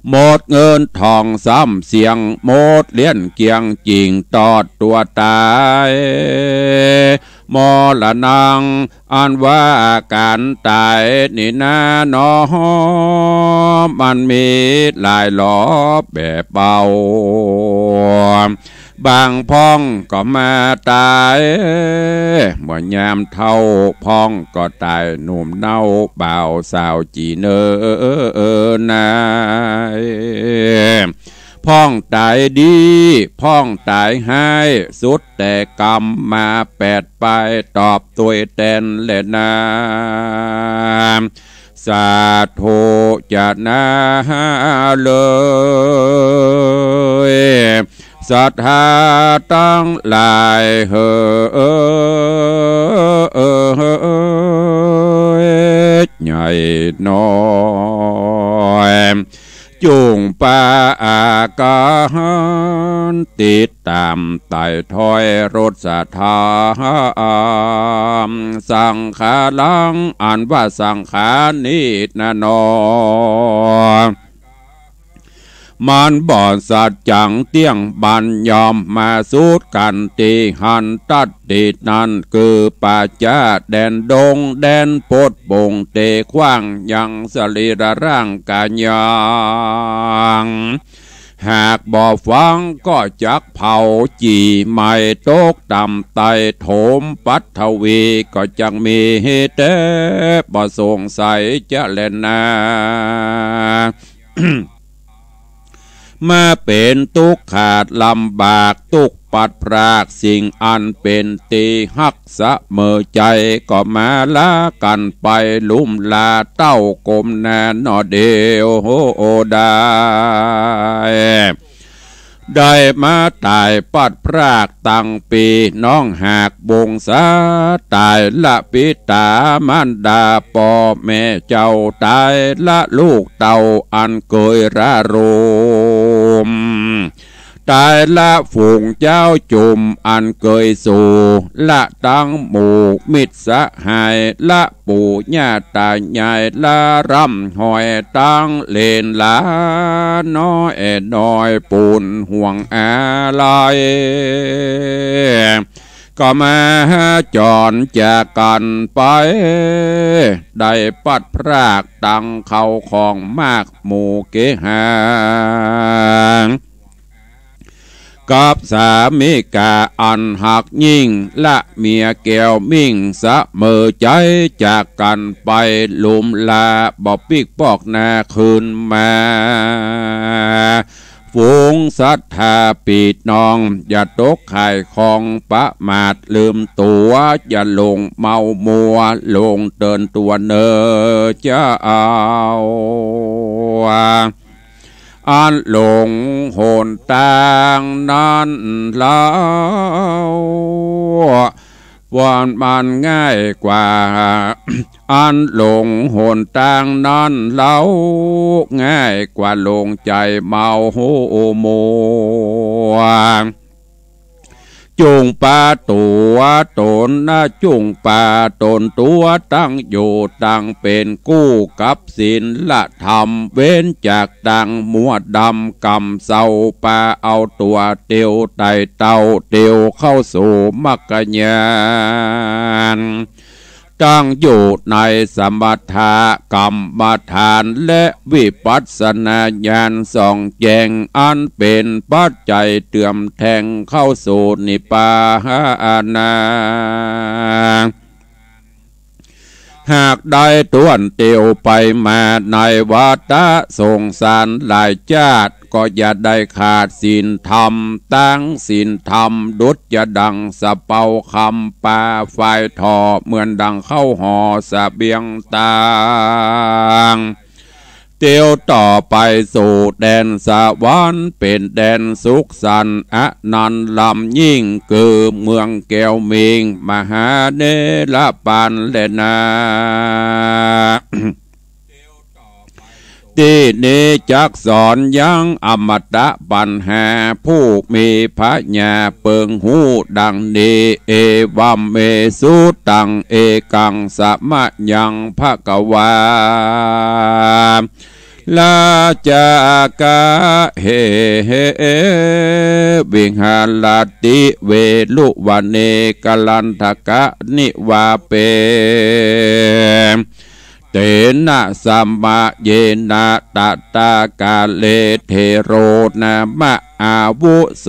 หมดเงินทองซ้ำเสี้ยง หมดเลี้ยนเกี้ยงจิ่งตอดตั๋วต๋าย มรณัง อันว่าก๋านต๋ายนี่นาหนอ มันมีหลายหลอแบบเบา บางพ่องก็มาต๋ายเมื่อยามเฒ่า พ่องก็ต๋ายหนุ่มเนาบ่าวสาวจี๋เน่อ นาย พ่องต๋ายดี พ่องต๋ายฮ้าย สุดแต่กำมาแปดปาย ตอบตวยแตนแลนา สาธุจะนาเลย ศรัทธาตังหลายเหย ใหญ่น้อย จุ่งปาอาก๋าน ติดต๋ามไต่ถ้อยรสธรรม สังขารัง อันว่าสังขารนี้นาหนอ มันบ่สัจจังเตี้ยงบัน ย่อมมาสุดกั๋นตี้หั้น ตั๊ดตี้นั้นคือป่าจ๊า แดนดงแดนปดโป่ง ตี้กว้างยังสรีระร่างก๋ายยัง หากบ่ฟังก็จักเผา จี่ไหม้ตกต่ำไต้ โถมปัฐวีก็จักมี แต่บ่สงสัยจะแลนา มาเป๋นตุ๊กขาดลำบาก ตุ๊กพลัดพรากสิ่งอันเป๋นตี้ฮักเสมอใจ๋ ก็มาลากั๋นไปลุ่มลาเต้ากมนาหน่อเดียวได้ ได้มาต๋ายพลัดพรากตังปี้น้องหากวงศา ต๋ายละปิต๋ามารดาป้อแม่เจ้า ต๋ายละลูกเต้าอันเกยระโรม ต๋ายละฝูงเจ้าจุมอันเกยสู่ ละตังหมู่มิตรสหาย ละปู่ย่าต๋ายาย ละร่ำฮอยตังเหลนหลานน้อยน้อย ปูนห่วงอาลัย ก็มาจ๋อนจากกั๋นไป ได้พลัดพรากตังเข้าของมากหมู่เกหา กับสามิก๋าอันฮักยิ่ง ละเมียแก้วมิ่งเสมอใจ๋ จากกั๋นไปลุ่มลา บ่ปิ๊กปอกหน้าคืนมา ฝูงศรัทธาปี้น้อง อย่าตกข่ายของประมาทลืมตั๋ว อย่าหลงเมามัว หลงเตินตั๋วเน่อเจ้า อันหลงหนตางนั้นเล่า ว่ามันง่ายกว่า อันหลงหนตางนั้นเล่า ง่ายกว่าหลงใจ๋เมาหัวมัว จุ่งปาตั๋วต๋นนะ จุ่งปาต๋นตั๋ว ตั้งอยู่ตั้งเป๋นกู้กับศีลธรรม เว้นจากตังมัวดำกำเศร้า ปาเอาตั๋วเตียวไต่เต้า เตียวเข้าสู่มรรคญาณ ตั้งอยู่ในสมถกรรมฐาน และวิปัสสนาญาณส่องแจ้ง อันเป๋นปัจจัยเติมแทงเข้าสู่นิพพานา หากได้ถ้วนเตียวไปมาในวัฏสงสารหลายจาติ ก็อย่าได้ขาดศีลธรรม ตังศีลธรรมดุจจะดั่งสะเปาคำ ปาฝ่ายถ่อเหมือนดั่งเข้าห่อเสบียงตาง เตียวต่อไปสู่แดนสวรรค์ เป๋นแดนสุขสันต์อนันต์ล้ำยิ่ง คือเมืองแก้วมิ่ง มหาเนรปานแลนา ตี้นี้จักสอนยังอมตะปัญหา ผู้มีผญาเปิงฮู้ดังนี้ เอวัมเมสุตัง เอกังสมยังภะคะวา ราชกะเห วิหารติ เวรุวะเน กรันทกะนิวาเป เตนะ สมะเยนะ ตะตะกาเล เถโร นามะ อาวุโส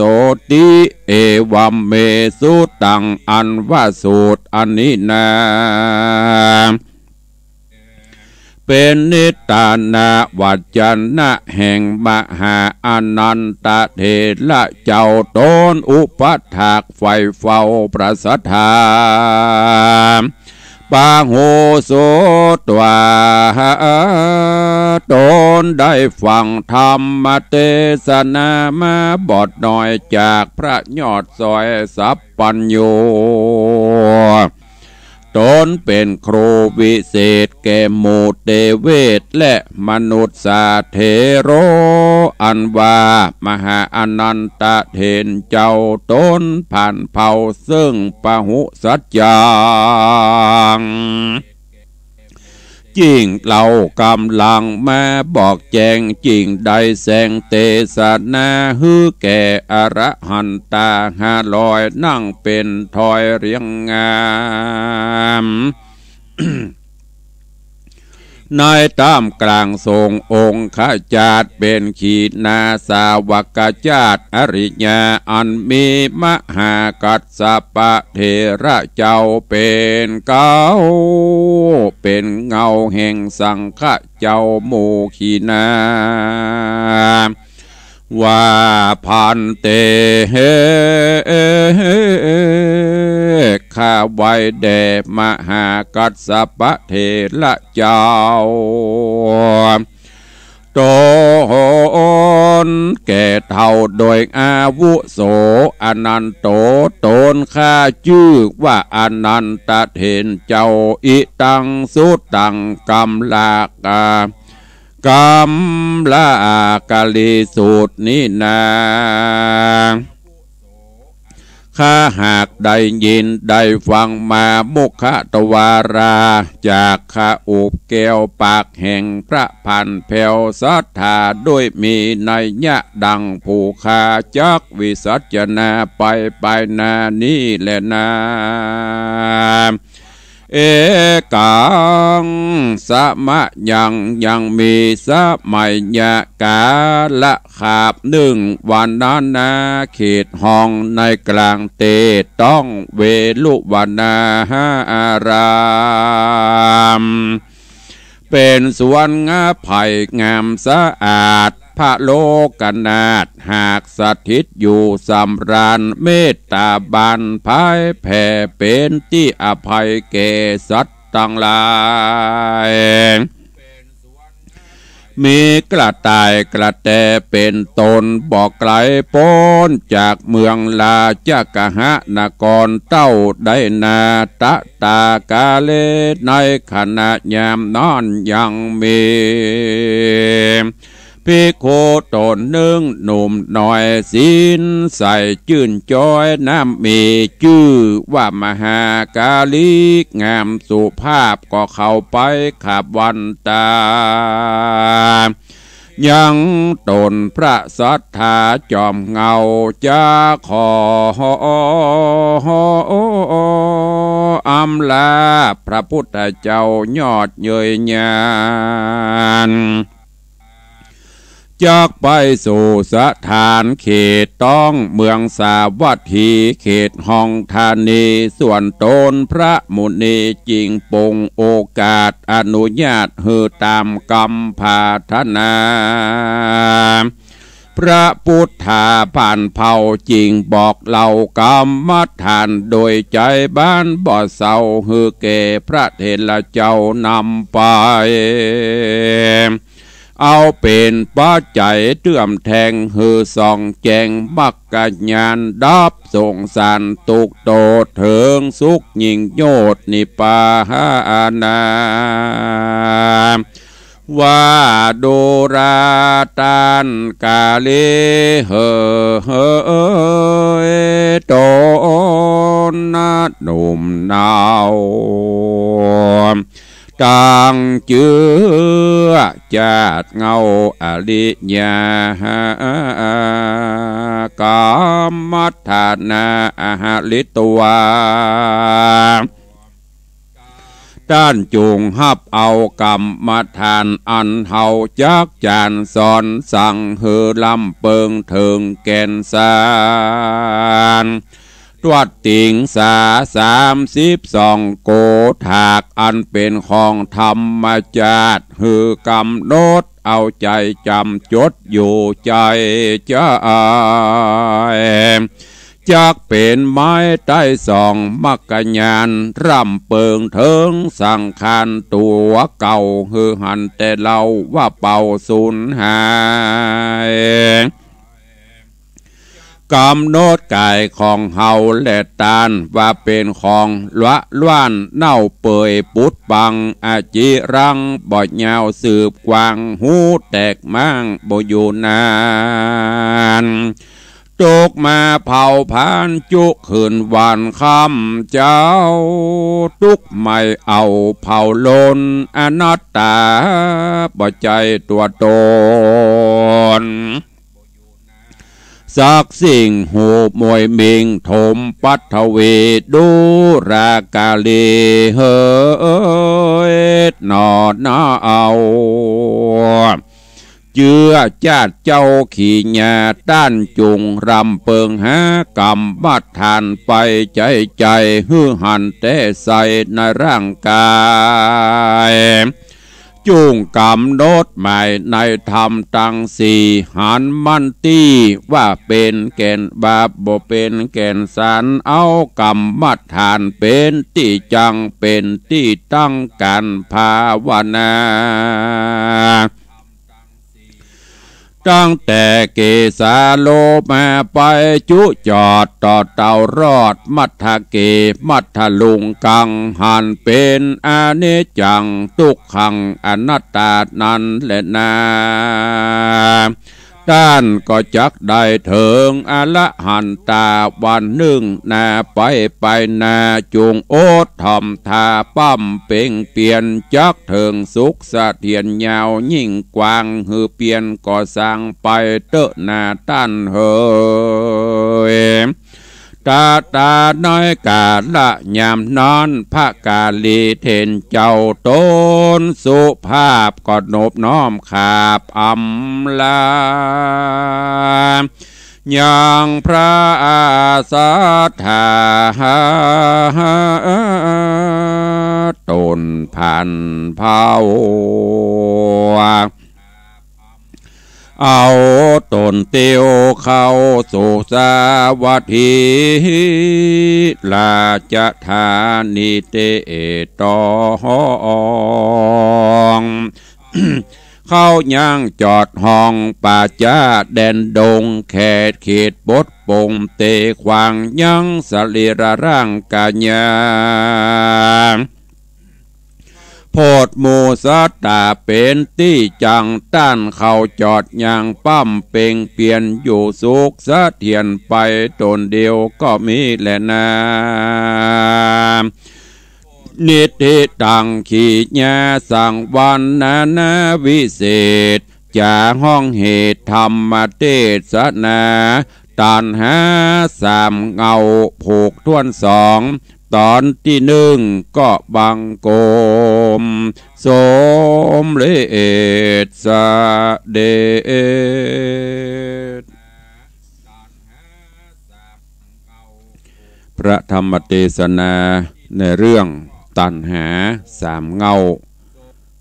ติ เอวัมเมสุตัง อันว่าสูตรอันนี้นา เป๋นนิทานะวัจจะนะแห่งมหาอานันทะเถระเจ้า ต๋นอุปถากใฝ่เฝ้าพระศรัทธา ปะโหสถวา ต๋นได้ฟังธรรมเตสนามาบ่น้อยจากพระยอดสอยสัพพัญญู ต๋นเป๋นครูวิเศษแก่หมู่เตเวทและมนุษย์สาเถโร อันว่ามหาอานันทะเถรเจ้า ต๋นผ่านเผ่าเซิ่งปะหุสัจจัง จิ่งเล่ากำลังมาบอกแจ้ง จิ่งได้แสงเตสนา หื้อแก่อรหันตาห้าร้อย นั่งเป๋นทอยเรียงงาม ในต้ามกลางสงฆ์องคจาตเป๋นขีณาสาวกจาตอริยะ อันมีมหากัสสปะเถระเจ้าเป๋นเก๊า เป๋นเงาแห่งสังฆะเจ้าหมู่ขีณา ว่า ภันเต ข้าไหว้แด่มหากัสสปะเถระเจ้า ต๋นแก่เฒ่าโดยอาวุโส อานันโต ต๋นข้าจื้อว่าอานันทะเถรเจ้า อิตัง สุตตัง กำลากา กำลากาลีสูตรนี้นา ข้าหากได้ยินได้ฟังมา มุขทวารา จากข้าอุบแก้วปากแห่งพระพานแผ้ว ศรัทธาด้วยมีนัยยะดังผู้ข้าจักวิสัชนาไป ไปหน้านี้แลนา เอกัง สมยัง ยังมีสมัยยะกาละคาบนึ่ง วนานาเขตห้องในกลางเตศ ต้องเวฬุวนาหาราม เป๋นสวนงาไผ่งามสะอาด พระโลกนาถหากสถิตอยู่สำราญ เมตตาบานผายแผ่ เป๋นตี้อภัยแก่สัตว์ตังหลาย มีกระต่ายกระแตเป๋นต้น บ่ไกลป๊นจากเมืองราชคหนครเต้าใดนา ตะตากาเล ในขณะยามนั้นยังมี ภิกขุต๋นนึ่งหนุ่มน้อย ศีลใสจื้นจ๊อยน้ำมี จื้อว่ามหากาลี งามสุภาพก็เข้าไปขับวันตา ยังต๋นพระศรัทธาจอมเหง้า จะขออำลาพระพุทธเจ้ายอดเย้ยญาณ จักไปสู่สถานเขตต้องเมืองสาวัตถี เขตห้องธานี ส่วนต๋นพระมุนีจึงปรงโอกาสอนุญาตหื้อต๋ามกำผาถนา พระพุทธาผ่านเผ่าจึงบอกเล่ากรรมฐานโดยใจ๋บานบ่เศร้า หื้อแก่พระเถระเจ้านำไป เอาเป๋นปัจจัยเตื้อมแทง หื้อส่องแจ้งมรรคญาณ ดับสงสารตุ๊กข์โตษ เถิงสุขยิ่งโยชน์นิพพานา ว่าดูราต้านกาลี เหยต๋นหนุ่มเนา ตั้งเจื้อจาติเหง้าอริยะ กรรมฐานาอหริตวา ต้านจุ่งฮับเอากรรมฐานอันเฮาจักจ๋ารสอนสั่งหื้อล้ำเปิงเถิงแก่นสาร ตวัดติงสาสามสิบสองโกฏฐาก อันเป๋นของธรรมจาติ หื้อกำหนดเอาใจ๋จ๋ำจดอยู่ใจ๋ใจ๋ จักเป๋นไม้ใต้ส่องมรรคญาณ ล้ำเปิงเถิงสังขารตั๋วเก่า หื้อหันแต่เล่าว่าเป่าสูญหาย กำหนดก๋ายของเฮาและต้านว่าเป๋นของละล้านเน่าเปื่อยปุดปัง อจิรังบ่ยาวสืบกว้าง ฮูแตกม้างบ่อยู่นาน ตกมาเผาผลาญจุคืนวันค่ำ เจ้าตุ๊กข์ไม่เอาเผาล้น อนัตตาบ่ใจ้ตั๋วต๋น สักสิ่งฮูมวยมิงถมปัทวี ดูรากาลีเหยหนอนาเอา เจื้อจาติเจ้าขีญา ต้านจุ่งล้ำเปิงหากรรมฐานไปใจ๋ใจ๋ หื้อหันแต่ใส่ในร่างก๋าย จุ่งก๋ำหนดหมายในธรรมตังสี่ หันมันตี้ว่าเป๋นแก่นบาป บ่เป๋นแก่นสาร เอากรรมฐานเป๋นตี้จั่ง เป๋นตี้ตั้งก๋านภาวนา ตั้งแต่เกสาโลมาไปจุจอดต่อเต้ารอดมัทธเก มัทธลุงกัง หันเป๋นอนิจจัง ตุ๊กขัง อนัตตานั้นแหละนา ต้านก็จักได้เถิงอรหันตาวันนึ่งนา ไปไปนา จุ่งอดถ่อมทาป้ำเป่งเปียร จักเถิงสุขเสถียรยาวยิ่งกว้าง หื้อเปียรก่อสร้างไปเต๊อะนาต้านเหย ตาตาในกาละยามนั้น พระกาลีเถรเจ้าต๋นสุภาพก็นบน้อมขาบอำลา ยังพระสัตถา ต๋นผันเผา เอาต๋นเตียวเข้าสู่สาวัตถี ราชธานีเต๊อะตอง เข้ายังจอดห้องป่าจ๊าแดนดง แขตเขตปดปงเตขวางยังสรีระร่างกายา โพธิหมู่สัตตาเป๋นตี้จั่ง ต้านเข้าจอดยังป้ำเป่งเปียร อยู่สุขเสถียรไปต๋นเดียวก็มีแลนา นิทธิตัง ขีญาสังวรรณนานาวิเศษ จ๋าฮ้องเหตุธรรมเตสนา ตัณหาสามเงา ผูกถ้วนสอง ต๋อนตี้นึ่งก็บังคมสมเร็จเสด็จ พระธรรมเตสนาในเรื่องตัณหาสามเงา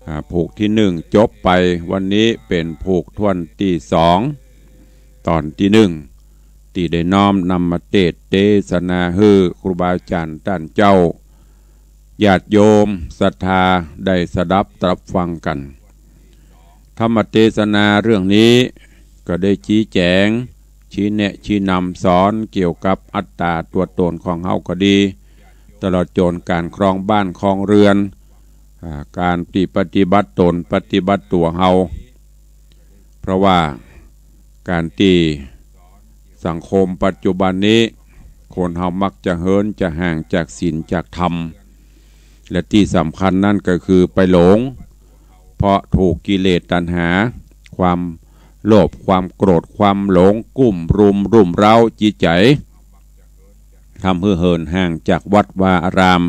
อ่า ผูกตี้นึ่งจบไป วันนี้เป๋นผูกถ้วนตี้สอง ต๋อนตี้นึ่ง ตี้ได้น้อมนำมาเตสน์เตสนาหื้อครูบาอาจารย์ต้านเจ้า ญาติโยมศรัทธาได้สดับตรับฟังกั๋น ธรรมเตสนาเรื่องนี้ก็ได้ชี้แจ๋ง ชี้แนะ ชี้นำสอนเกี่ยวกับอัตตาตั๋วต๋นของเฮาก็ดี ตลอดจ๋นก๋านครองบ้านครองเฮือน อ่า ก๋านตี้ปฏิบัติต๋นปฏิบัติตั๋วเฮา เพราะว่าก๋านตี้สังคมปัจจุบันนี้ คนเฮามักจะเหินจะห่างจากศีลจากธรรม และตี้สำคัญนั้นก็คือไปหลง เพราะถูกกิเลสตัณหา ความโลภ ความโกรธ ความหลง กุ้มรุมรุ่มเร้าจิตใจ๋ ทำหื้อเหินห่างจากวัดวาอาราม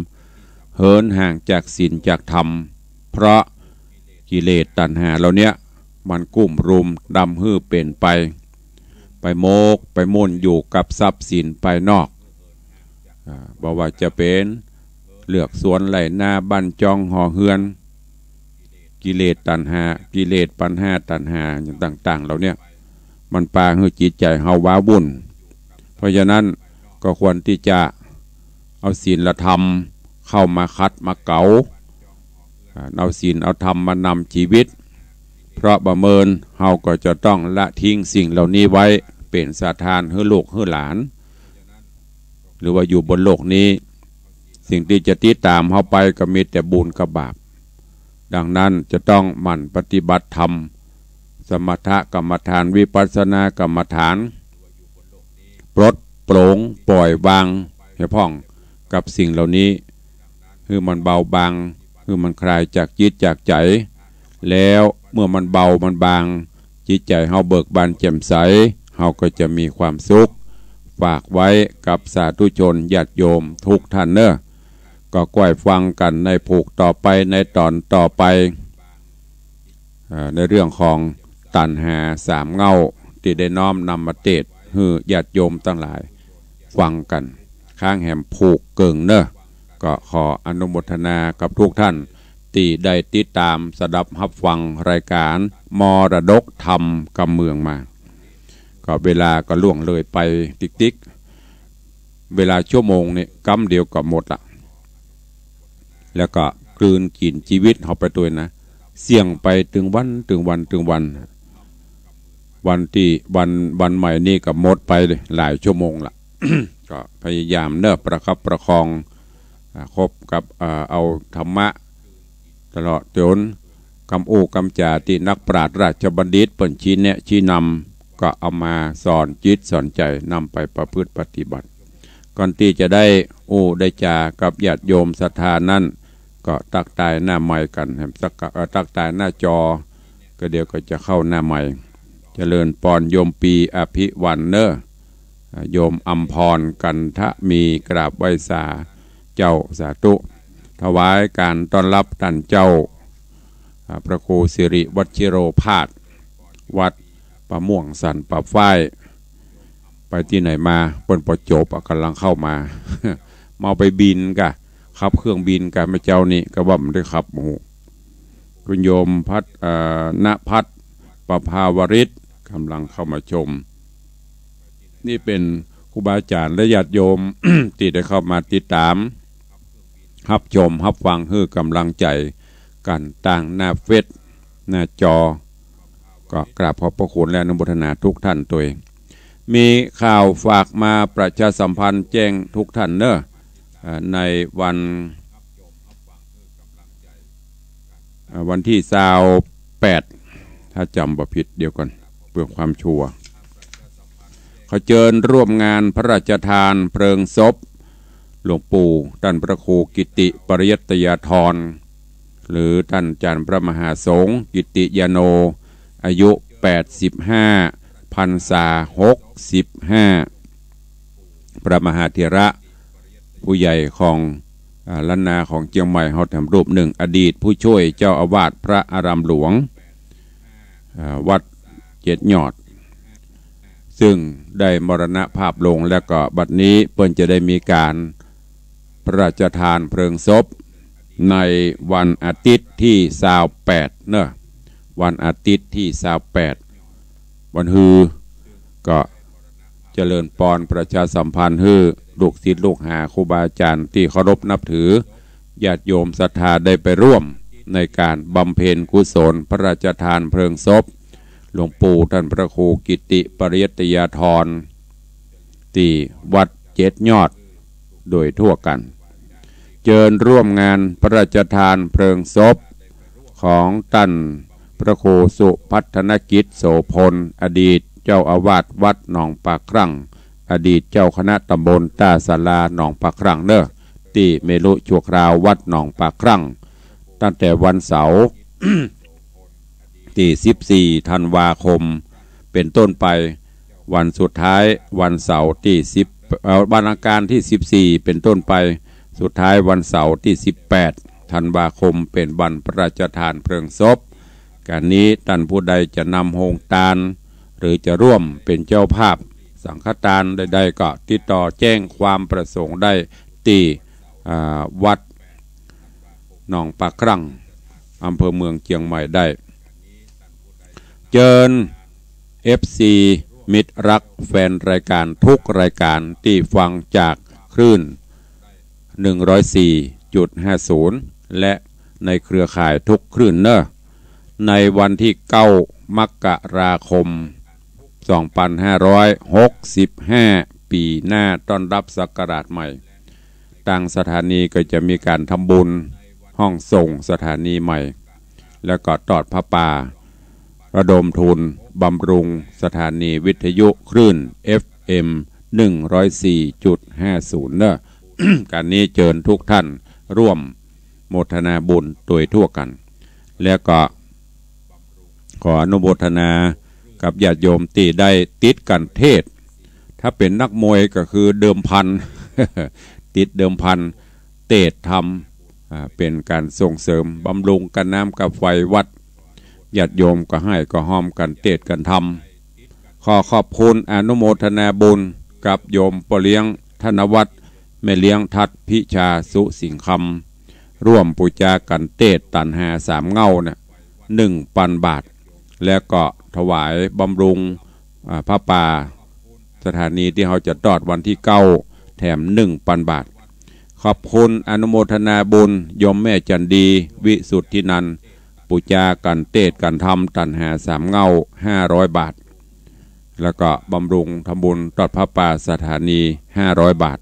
เหินห่างจากศีลจากธรรม เพราะกิเลสตัณหาเหล่าเนี้ย มันกุ้มรุมดำหื้อเป๋นไป ไปหมกไปมุ่นอยู่กับทรัพย์สินภายนอก อ่า บ่ว่าจะเป๋นเฮือนสวนไฮ่นาบ้านจองหอเฮือน กิเลสตัณหา กิเลสปัณหาตัณหาอย่างต่างๆ เหล่าเนี้ย มันปาหื้อจิตใจ๋เฮาว้าวุ่น เพราะฉะนั้นก็ควรตี้จะเอาศีลธรรมเข้ามาขัดมาเก๋า อ่า เอาศีลเอาธรรมมานำชีวิต เพราะบ่าเมินเฮาก็จะต้องละทิ้งสิ่งเหล่านี้ไว้เป๋นสะทานหื้อลูกหื้อหลาน หรือว่าอยู่บนโลกนี้ สิ่งตี้จะติดต๋ามเฮาไปก็มีแต่บุญกับบาป ดังนั้นจะต้องหมั่นปฏิบัติธรรม สมถกรรมฐาน วิปัสสนากรรมฐาน ปลดปลงปล่อยวางให้พ่องกับสิ่งเหล่านี้ หื้อมันเบาบาง หื้อมันคลายจากจิตจากใจ๋ แล้วเมื่อมันเบามันบาง จิตใจ๋เฮาเบิกบานแจ่มใส เฮาก็จะมีความสุข ฝากไว้กับสาธุชนญาติโยมทุกท่านเน้อ ก็ก้อยฟังกั๋นในผูกต่อไป ในต๋อนต่อไป เอ่อ ในเรื่องของตัณหาสามเงา ตี้ได้น้อมนำมาเตสน์หื้อญาติโยมตังหลายฟังกั๋น ค้างแหมผูกเกิ่งเน้อ ก็ขออนุโมทนากับทุกท่าน ตี้ได้ติดต๋ามสดับฮับฟังรายก๋านมรดกธรรมกำเมืองมา ก็เวลาก็ล่วงเลยไปติ๊กๆ เวลาชั่วโมงนี่กำเดียวก็หมดละ แล้วก็กลืนกิ๋นจีวิตเฮาไปตวยนะ เสี่ยงไปตึงวัน ตึงวัน ตึงวัน วันตี้ วัน วันใหม่นี่ก็หมดไปหลายชั่วโมงละ ก็พยายามเนาะ ประคับประคอง อ่า คบกับ อ่า เอาธรรมะ ตลอดจ๋นกำอู้กำจ๋าตี้นักปราชญ์ราชบัณฑิตเปิ้นชี้แนะชี้นำ ก็เอามาสอนจิตสอนใจ๋ นำไปประพฤติปฏิบัติ ก่อนตี้จะได้อู้ได้จ๋ากับญาติโยมศรัทธานั้น ก็ตั๊กตายหน้าไมค์กั๋น แหมสักกะ เอ่อ ตั๊กตายหน้าจอ ก็เดี๋ยวก็จะเข้าหน้าไมค์ เจริญปอนโยมปีอภิวันเนาะ อ่า โยมอำพร กันทะมี กราบไหว้สาเจ้า สาธุ ถวายก๋านต้อนฮับต้านเจ้า อ่า พระครูสิริวัชชิโรภาส วัดป่าม่วงสันป่าฝ้าย ไปตี้ไหนมา เปิ้นปอจบ อ่ะ ก่ำลังเข้ามา เมาไปบินก่ะ ขับเครื่องบินก่ะ เมื่อเจ๊านี้ ก็ว่าบ่ได้ขับ โอ้โห คุณโยมพัฒน์ เอ่อ ณภัทร ประภาวริต ก่ำลังเข้ามาชม นี่เป๋นครูบาอาจ๋ารย์และญาติโยม ตี้ได้เข้ามาติดต๋าม ฮับชม ฮับฟัง หื้อก๋ำลังใจ๋กั๋นตางหน้าเฟซ หน้าจอ ก็กราบขอบพระคุณและอนุโมทนาทุกท่านตวย มีข่าวฝากมาประชาสัมพันธ์แจ้งทุกท่านเนาะ เอ่อ ในวัน เอ่อ วันตี้ซาวแปด ถ้าจ๋ำบ่ผิด เดี๋ยวก่อน เปื้อความชัวร์ ขอเจิญร่วมงานพระราชทานเพลิงศพหลวงปู่ต้านพระครูกิติปริยัตยาธร หรือต้านอาจ๋ารย์พระมหาสงฆ์กิติยาโน อายุแปดสิบห้า พรรษาหกสิบห้า พระมหาเถระผู้ใหญ่ของ อ่า ล้านนาของเจียงใหม่เฮาแถมรูปนึ่ง อดีตผู้ช่วยเจ้าอาวาสพระอารามหลวง อ่า วัดเจ็ดยอด ซึ่งได้มรณภาพลง แล้วก็บัดนี้เปิ้นจะได้มีก๋านพระราชทานเพลิงศพในวันอาทิตย์ตี้ซาวแปดเนาะ วันอาทิตย์ตี้ซาวแปด วันฮือ ก็เจริญปอนประชาสัมพันธ์หื้อลูกศิษย์ลูกหาครูบาอาจ๋ารย์ตี้เคารพนับถือ ญาติโยมศรัทธาได้ไปร่วมในก๋านบำเพ็ญกุศลพระราชทานเพลิงศพหลวงปู่ต้านพระครูกิติปริยัตยาธร ตี้วัดเจ็ดยอดโดยทั่วกั๋น เจิญร่วมงานพระราชทานเพลิงศพของต้านพระครูสุพัฒนกิจโสพล อดีตเจ้าอาวาสวัดหนองปากครั่ง อดีตเจ้าคณะตำบลต้าสาราหนองปากครั่งเนาะ ตี้เมรุชั่วคราววัดหนองปากครั่ง ตั้งแต่วันเสาร์ ตี้สิบสี่ธันวาคมเป๋นต้นไป วันสุดท้ายวันเสาร์ตี้สิบ เอ่อ วันอังคารตี้สิบสี่เป๋นต้นไป สุดท้ายวันเสาร์ตี้สิบแปดธันวาคมเป๋นวันพระราชทานเพลิงศพ ก๋านนี้ต้านผู้ใดจะนำโฮงตาน หรือจะร่วมเป๋นเจ้าภาพสังฆตานใดๆ ก็ติดต่อแจ้งความประสงค์ได้ตี้ อ่า วัดหนองปากครั่ง อำเภอเมืองเจียงใหม่ได้ เจิญเอฟซี มิตรรักแฟนรายก๋านทุกรายก๋านตี้ฟังจากคลื่น หนึ่งร้อยสี่จุดห้าศูนย์ และในเครือข่ายทุกคลื่นเนาะ ในวันตี้เก้ามกราคม สองปันห้าร้อยหกสิบห้า ปี๋หน้าต้อนฮับศักราชใหม่ ตางสถานีก็จะมีก๋านทำบุญห้องส่งสถานีใหม่ แล้วก็ตอดผ้าป่า ระดมทุนบำรุงสถานีวิทยุคลื่น เอฟเอ็ม หนึ่งร้อยสี่จุดห้าศูนย์ เนาะ ก๋านนี้เจิญทุกท่านร่วมโมทนาบุญโดยทั่วกั๋น แล้วก็ขออนุโมทนากับญาติโยมตี้ได้ติดกั๋นเตสน์ ถ้าเป๋นนักมวยก็คือเดิมพัน ติดเดิมพัน เตสน์ธรรม อ่า เป๋นก๋านส่งเสริมบำรุงก๋านน้ำก๋านไฟวัด ญาติโยมก็ไห้ก็ฮอมกั๋นเตสน์กั๋นทำ ขอขอบคุณอนุโมทนาบุญกับโยมป้อเลี้ยงธนวัฒน์ แม่เลี้ยงทัดพิชาสุสิงห์คำ ร่วมปู๋จากั๋นเตสน์ตั๋นหาสามเหง้าเนี่ย หนึ่งปันบาท แล้วก็ถวายบำรุง อ่า ผ้าป่า สถานีตี้เฮาจะตอดวันตี้เก้า แถมหนึ่งปันบาท ขอบคุณอนุโมทนาบุญโยมแม่จันดี วิสุทธินันท์ ปู๋จากั๋นเตสน์กั๋นธรรมตั๋นหาสามเหง้า ห้าร้อยบาท แล้วก็บำรุงทำบุญตอดผ้าป่าสถานี ห้าร้อยบาท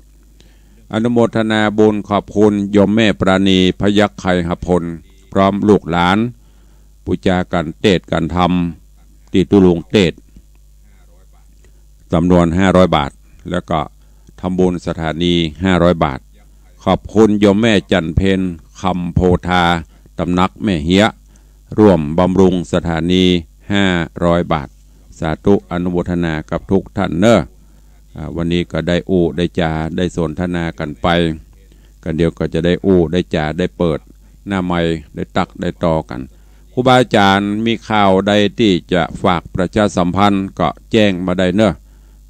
อนุโมทนาบุญขอบคุณโยมแม่ปราณี พยัคฆ์ไคหพล พร้อมลูกหลาน ปู๋จากั๋นเตสน์กั๋นธรรม ตี้ตุ๊ลุงเตสน์ จ๋ำนวนห้าร้อยบาท แล้วก็ทำบุญสถานี ห้าร้อยบาท ขอบคุณโยมแม่จันเพ็ญ คำโพธา ตำหนักแม่เฮียะ ร่วมบำรุงสถานี ห้าร้อยบาท สาธุอนุโมทนากับทุกท่านเนอะ อ่า วันนี้ก็ได้อู้ได้จ๋าได้สนทนากั๋นไป ก็เดี๋ยวก็จะได้อู้ได้จ๋าได้เปิดหน้าไมค์ได้ตั๊กได้ตอกั๋น ครูบาอาจ๋ารย์มีข่าวใดตี้จะฝากประชาสัมพันธ์ก็แจ้งมาได้เนอะ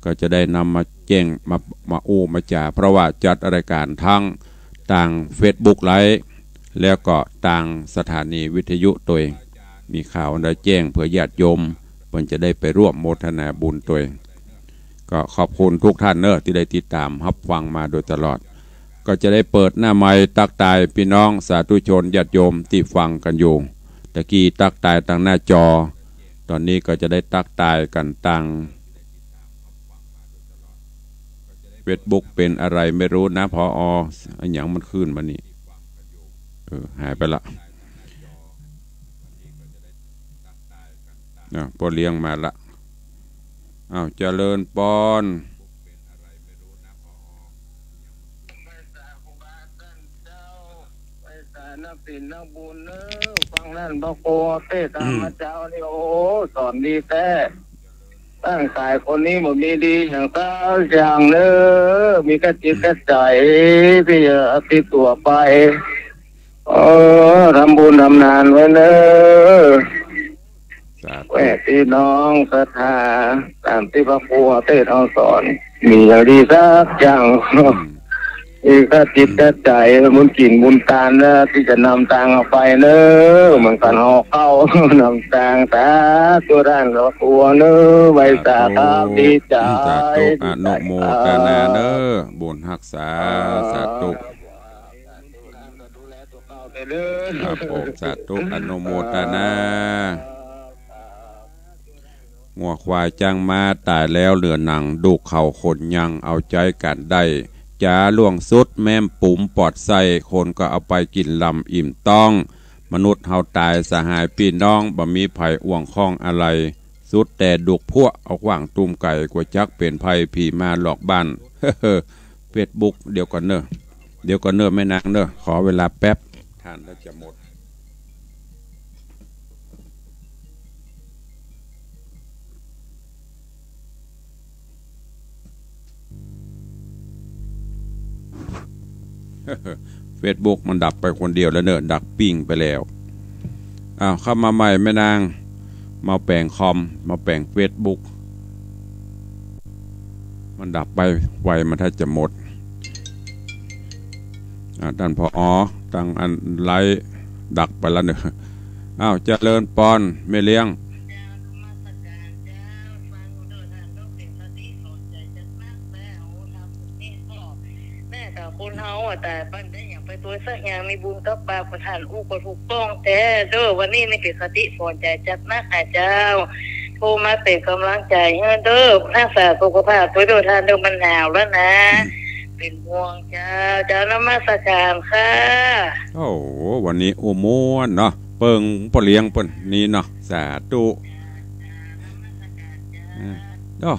ก็จะได้นำมาแจ้งมา มาอู้มาจ๋า เพราะว่าจัดรายการทั้งตางเฟซบุ๊กไลฟ์ แล้วก็ตางสถานีวิทยุตวย มีข่าวอันใดแจ้งเผื่อญาติโยมเปิ้นจะได้ไปร่วมโมทนาบุญตวย ก็ขอบคุณทุกท่านเนอะตี้ได้ติดต๋ามฮับฟังมาโดยตลอด ก็จะได้เปิดหน้าไมค์ตั๊กตายปี้น้องสาธุชนญาติโยมตี้ฟังกั๋นอยู่ ตะกี้ตั๊กตายตางหน้าจอ ต๋อนนี้ก็จะได้ตั๊กตายกั๋นตาง เฟซบุ๊กเป๋นอะไรไม่รู้นะ ผอ. อะหยังมันขึ้นมานี่ เออ หายไปละ อ่ะ ป้อเลี้ยงมาละ อ้าว เจริญปอน นักศีลนักบุญเนอะ ฟังนั่นพระครูเตสน์ธรรมเจ้านี่ โอ้ สอนดีแต๊ ร่างก๋ายคนนี้บ่มีดีหยังสักอย่างเนอะ มีแค่จิตแค่ใจ๋ตี้จะติดตั๋วไป เออ ทำบุญทำทานไว้เนอะ สาธุ แม่พี่น้องศรัทธา ต๋ามตี้พระครูเตสน์สอน มีอย่างดีสักอย่าง อืม มีแค่จิตแค่ใจ๋ บุญกิ๋นบุญตานเนอะ ตี้จะนำตางออกไปเนอะ เหมือนกั๋นห่อข้าวนำตาง สาธุต้านพระครูเนอะ ไหว้สาครับ สาธุ ดีใจ๋ อืม สาธุ อนุโมทนาเนอะ บุญฮักษา สาธุ ครับผม สาธุ อนุโมทนา งัวควายจ๊างม้าต๋ายแล้วเหลือหนัง ดูกเขาขนยังเอาใจ๊กั๋นได้ จ๋าล่วงสุดแม้มปุ๋มปอดไส้ คนก็เอาไปกิ๋นหล่ำอิ่มต๊อง มนุษย์เฮาต๋ายสหายปี้น้อง บ่มีใผอ่วงข้องอะไร สุดแต่ดูกพวกเอาขว้างตุ้มไก๋ กั๋วจักเป๋นภัยผีมาหลอกบ้าน เฟซบุ๊ก เดี๋ยวก่อนเนอะ เดี๋ยวก่อนเนอะแม่นางเนอะ ขอเวลาแป๊บ ทานแล้วจะหมด เฟซบุ๊กมันดับไปคนเดียวแล้วเนอะ ดับปิ้งไปแล้ว อ้าว เข้ามาใหม่แม่นาง มาแป๋งคอม มาแป๋งเฟซบุ๊ก มันดับไป ไฟมันถ้าจะหมด อ่า ต้านผอ. ตังอันไลฟ์ดับไปแล้วเนอะ อ้าว เจริญปอน แม่เลี้ยง แม่ต๋าคนเฮาอะ ต๋ายปันได้หยังไปตวยสักอย่าง มีบุญกับบาป ก็ต้านอู้ก็ถูกต้องแต๊เด้อ วันนี้นี่เป๋นคติสอนใจ๋จัดนักนะเจ้า โทรมาเป๋นก๋ำลังใจ๋หื้อเด้อ ฮักษาสุขภาพตวยเด้อต้านเด้อ มันหนาวแล้วนะ อืม เป๋นห่วงเจ้า เจ้านมัสก๋านค่ะ โอ้โห วันนี้อู้ม่วนเนาะ เปิงป้อเลี้ยงเปิ้นนี่เนาะ สาธุ อ่า โอ้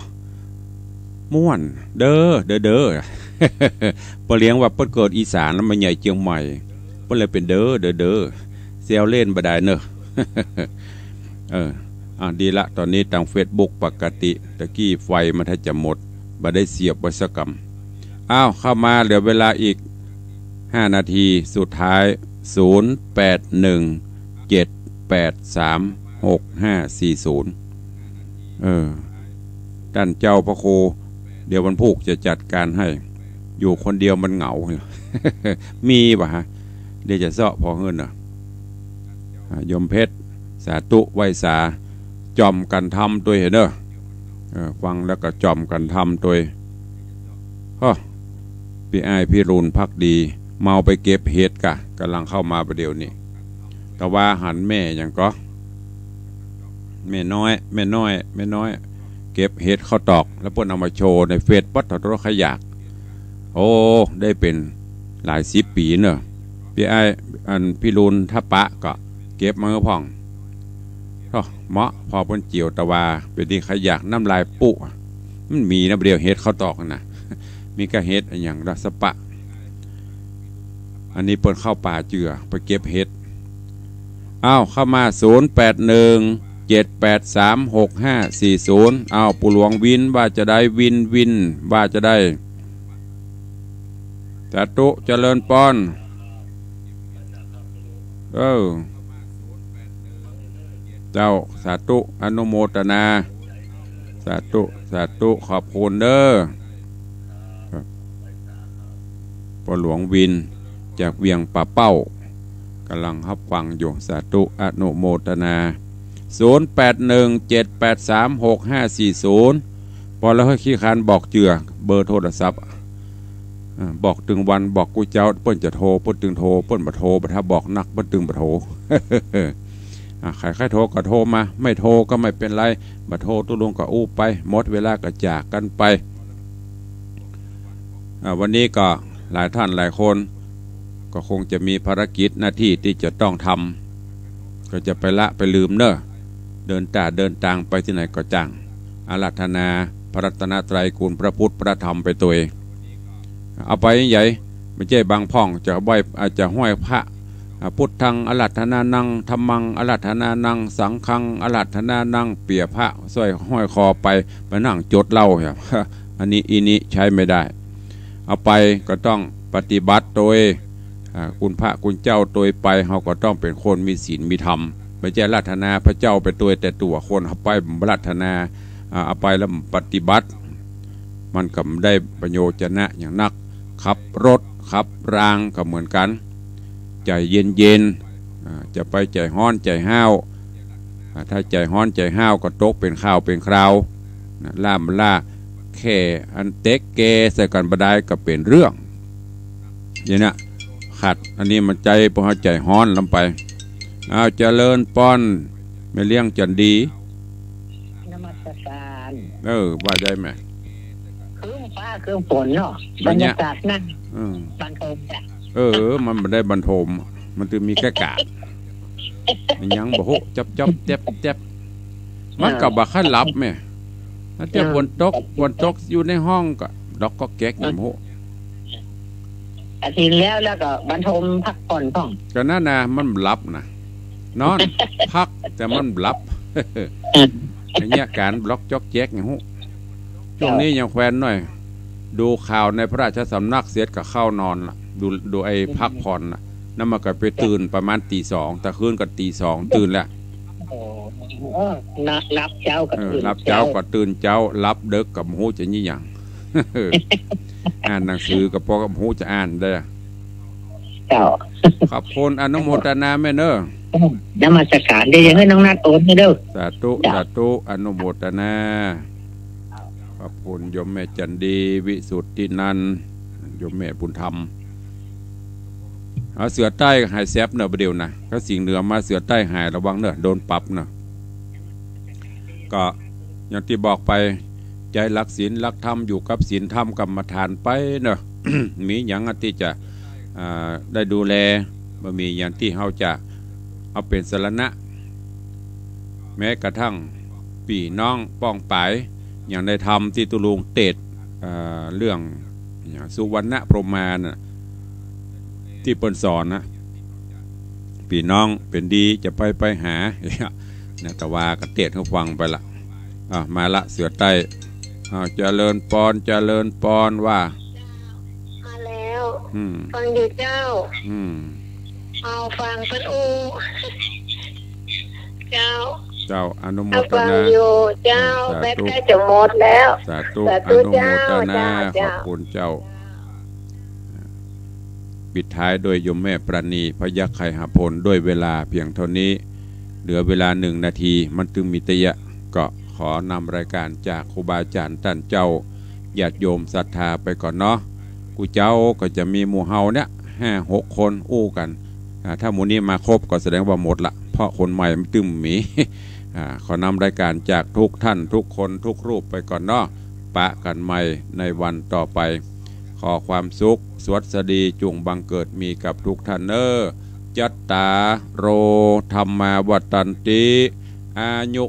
ม่วน เด้อ เด้อ เด้อ ป้อเลี้ยงว่าเปิ้นเกิดอีสานแล้วมาใหญ่เจียงใหม่ เปิ้นเลยเป๋นเด้อ เด้อ เด้อ แซวเล่นบ่ดายเนอะ เออ อ่ะ ดีละ ต๋อนนี้ตางเฟซบุ๊กปกติ ตะกี้ไฟมันถ้าจะหมด บ่ได้เสียบไว้สักกำ อ้าว เข้ามา เหลือเวลาอีกห้านาทีสุดท้าย ศูนย์ แปด หนึ่ง เจ็ด แปด สาม หก ห้า สี่ ศูนย์ เออ ต้านเจ้าพระครู เดี๋ยววันพูกจะจัดก๋านให้ อยู่คนเดียวมันเหงา มีบ่ฮะ เดี๋ยวจะเซาะผ่อหื้อเน่อ อ่า โยมเพชร สาธุ ไหว้สา จ่อมกั๋นทำตวยเน่อ เออ ฟังแล้วก็จ่อมกั๋นทำตวย ฮะ ปี้อ้ายพิรุณภักดี เมาไปเก็บเห็ดก่ะ ก่ำลังเข้ามาประเดี๋ยวนี้ แต่ว่าหันแม่หยังก่อ แม่น้อย แม่น้อย แม่น้อย เก็บเห็ดเข้าตอก แล้วเปิ้นเอามาโชว์ในเฟซ ปั๊ด โถ ใครอยาก โอ้ ได้เป๋นหลายสิบปี๋เน่อ ปี้อ้าย อันพิรุณ ถ้าปะก็เก็บมาหื้อพ่อง โอ้ เหมาะ ผ่อเปิ้นเจียวตะวา เป๋นตี้ใครอยาก น้ำลายปุ๊ มันมีนะ บ่าเดี่ยวเห็ดเข้าตอกน่ะ มีก้าเห็ดอะหยังละสะปะ อันนี้เปิ้นเข้าป่าเจือ ไปเก็บเห็ด อ้าว เข้ามา ศูนย์แปดหนึ่ง เจ็ดแปดสาม หกห้าสี่ศูนย์ อ้าว ปู่หลวงวินว่าจะได้ วิน วิน ว่าจะได้ สาธุ เจริญปอน เออ เจ้า สาธุ อนุโมตนา สาธุ สาธุ ขอบคุณเน่อ ครับ ป้อหลวงวิน จากเวียงป่าเป้า ก่ำลังฮับฟังอยู่ สาธุ อนุโมตนา ศูนย์แปดหนึ่ง เจ็ดแปดสาม หกห้าสี่ศูนย์ ปอแล้วเฮ้ย ขี้คร้านบอกเจือ เบอร์โทรศัพท์ อ่า บอกตึงวัน บอกกู้เจ้า เปิ้นจะโทร เปิ้นตึงโทร เปิ้นบ่โทร บ่ถ้าบอกนัก เปิ้นตึงบ่โทร อ่า ใผใค่โทรก็โทรมา ไม่โทรก็ไม่เป๋นไร บ่โทรตุ๊ลุงก็อู้ไป หมดเวลาก็จากกั๋นไป อ่า วันนี้ก็หลายท่านหลายคน ก็คงจะมีภารกิจหน้าตี้ตี้จะต้องทำ ก็จะไปละไปลืมเน่อ เดินต๋าเดินตางไปตี้ไหนก็จ้าง อาราธนาพระรัตนตรัย คุณพระพุทธพระธรรมไปตวย เอาไปใหญ่ บ่ใจ้บางพ่องจะไหว้ อาจจะห้อยพระ อ่า พุทธังอาราธนานัง ธัมมังอาราธนานัง สังฆังอาราธนานัง เปียพระสร้อยห้อยคอไป ไปนั่งจดเหล้าเนี่ย อันนี้อีนี้ใจ๊ไม่ได้ เอาไปก็ต้องปฏิบัติตวย อ่า คุณพระคุณเจ้าตวยไป เฮาก็ต้องเป๋นคนมีศีลมีธรรม บ่ใจ้อาราธนาพระเจ้าไปตวยแต่ตั๋ว คนเอาไปบ่อาราธนา อ่า เอาไปแล้วปฏิบัติ มันก็บ่ได้ประโยชน์จะนะหยังนัก ขับรถขับรางก็เหมือนกั๋น ใจ๋เย็นๆ อ่า จะไปใจ๋ฮ้อนใจ๋ฮ้าว อ่า ถ้าใจ๋ฮ้อนใจ๋ฮ้าวก็ตกเป๋นข่าวเป๋นคราว นะ ล่ามล่า แค่อันเต๊กเกใส่กั๋นบ่ดายก็เป๋นเรื่อง นี่นะ ขัด อันนี้มันใจ๊ ปอใจ๋ฮ้อนลำไป อ้าว เจริญปอน แม่เลี้ยงจันดี นมัสการ เออ ว่าได้ไหม ครึ้มฟ้าครึ้มฝนเนาะ บันเนี้ย บรรยากาศนะ อืม บันทมจ้ะ เออ มันบ่ได้บันทม มันตึงมีแก้กาด มันยังบ่ฮู้ จ๊อบจ๊อบแจ๊บแจ๊บ มันก็บ่ค่อยหลับแม่ ถ้าเตี้ย เออ ฝนตก ฝนตกอยู่ในห้องก็ดอกก็แก๊ก ยังบ่ฮู้ อาทิตย์แล้ว แล้วก็บันทมพักผ่อนพ่อง ก็นั่นนะ มันหลับนะ นอน พัก แต่มันหลับ อืม อย่างเงี้ย ก๋านบล็อกจ๊อกแจ๊ก ยังฮู้ ช่วงนี้ยังแควนหน่อย ดูข่าวในพระราชสำนักเสร็จก็เข้านอนละ ดู ดูไอ้พักผ่อนละ นั่นมันก็ไปตื่นประมาณตีสอง ตะคืนก็ตีสองตื่นแล้ว โอ้ นะ หลับเจ๊าก็ เออ ตื่น หลับเจ๊า เจ๊า ก็ตื่นเจ๊า หลับเดิ็กก็บ่ฮู้จะอี้หยัง อ่านหนังสือก็ปอก็บ่ฮู้จะอ่านได้ เจ้า ขอบคุณ อนุโมทนาแม่เน่อ นมัสการ เดี๋ยวจะหื้อน้องนัดโอนหื้อเน่อ สาธุ เจ้า สาธุ อนุโมทนา ขอบคุณโยมแม่จันดี วิสุทธินันท์ โยมแม่บุญธรรม เอาเสือใต้หายแซบเน่อ บ่าเดี่ยวนะ ถ้าสิงห์เหนือมาเสือใต้หาย ระวังเน่อ โดนปรับเน่อ ก็อย่างตี้บอกไป ใจ๋รักศีลรักธรรม อยู่กับศีลธรรมกรรมฐานไปเน่อ มีหยังตี้จะ อ่า ได้ดูแล บ่มีหยังตี้เฮาจะเอาเป๋นสรณะ แม้กระทั่งปี้น้องป้องป๋าย อย่างในธรรมตี้ตุ๊ลุงเตสน์ อ่า เรื่อง อย่างสุวรรณพรหมาน่ะ ตี้เปิ้นสอนน่ะ ปี้น้องเป๋นดีจะไปไปหา นะ ตะวาก็เตสน์หื้อฟังไปละ อ่ะ มาละ เสือใต้ อ้าว เจริญปอน เจริญปอน ว่า มาแล้ว อืม ฟังอยู่เจ้า อืม เอาฟังเปิ้นอู้ เจ้า เจ้า อนุโมทนา เอาฟังอยู่เจ้า สาธุ แบตใก้จะหมดแล้ว สาธุ สาธุ อนุโมทนา เจ้า เจ้า ขอบคุณเจ้า ปิดท้ายโดยโยมแม่ปราณี พยัคฆ์ไคหพล ด้วยเวลาเพียงเท่านี้ เหลือเวลาหนึ่งนาที มันตึงมีเตื้อ ก็ขอนำรายการจากครูบาอาจ๋ารย์ต้านเจ้า ญาติโยมศรัทธาไปก่อนเนาะ กู้เจ๊าก็จะมีหมู่เฮาเนี่ย ห้าหกคนอู้กั๋น อ่า ถ้าหมู่นี้มาครบก็แสดงว่าหมดละ เพราะคนใหม่มันตึงมี อ่า ขอนำรายการจากทุกท่านทุกคนทุกรูปไปก่อนเนาะ ปะกั๋นใหม่ในวันต่อไป ขอความสุขสวัสดีจุ่งบังเกิดมีกับทุกท่านเน่อ จัตตาโร ธัมมา วัฑฒันติ อายุ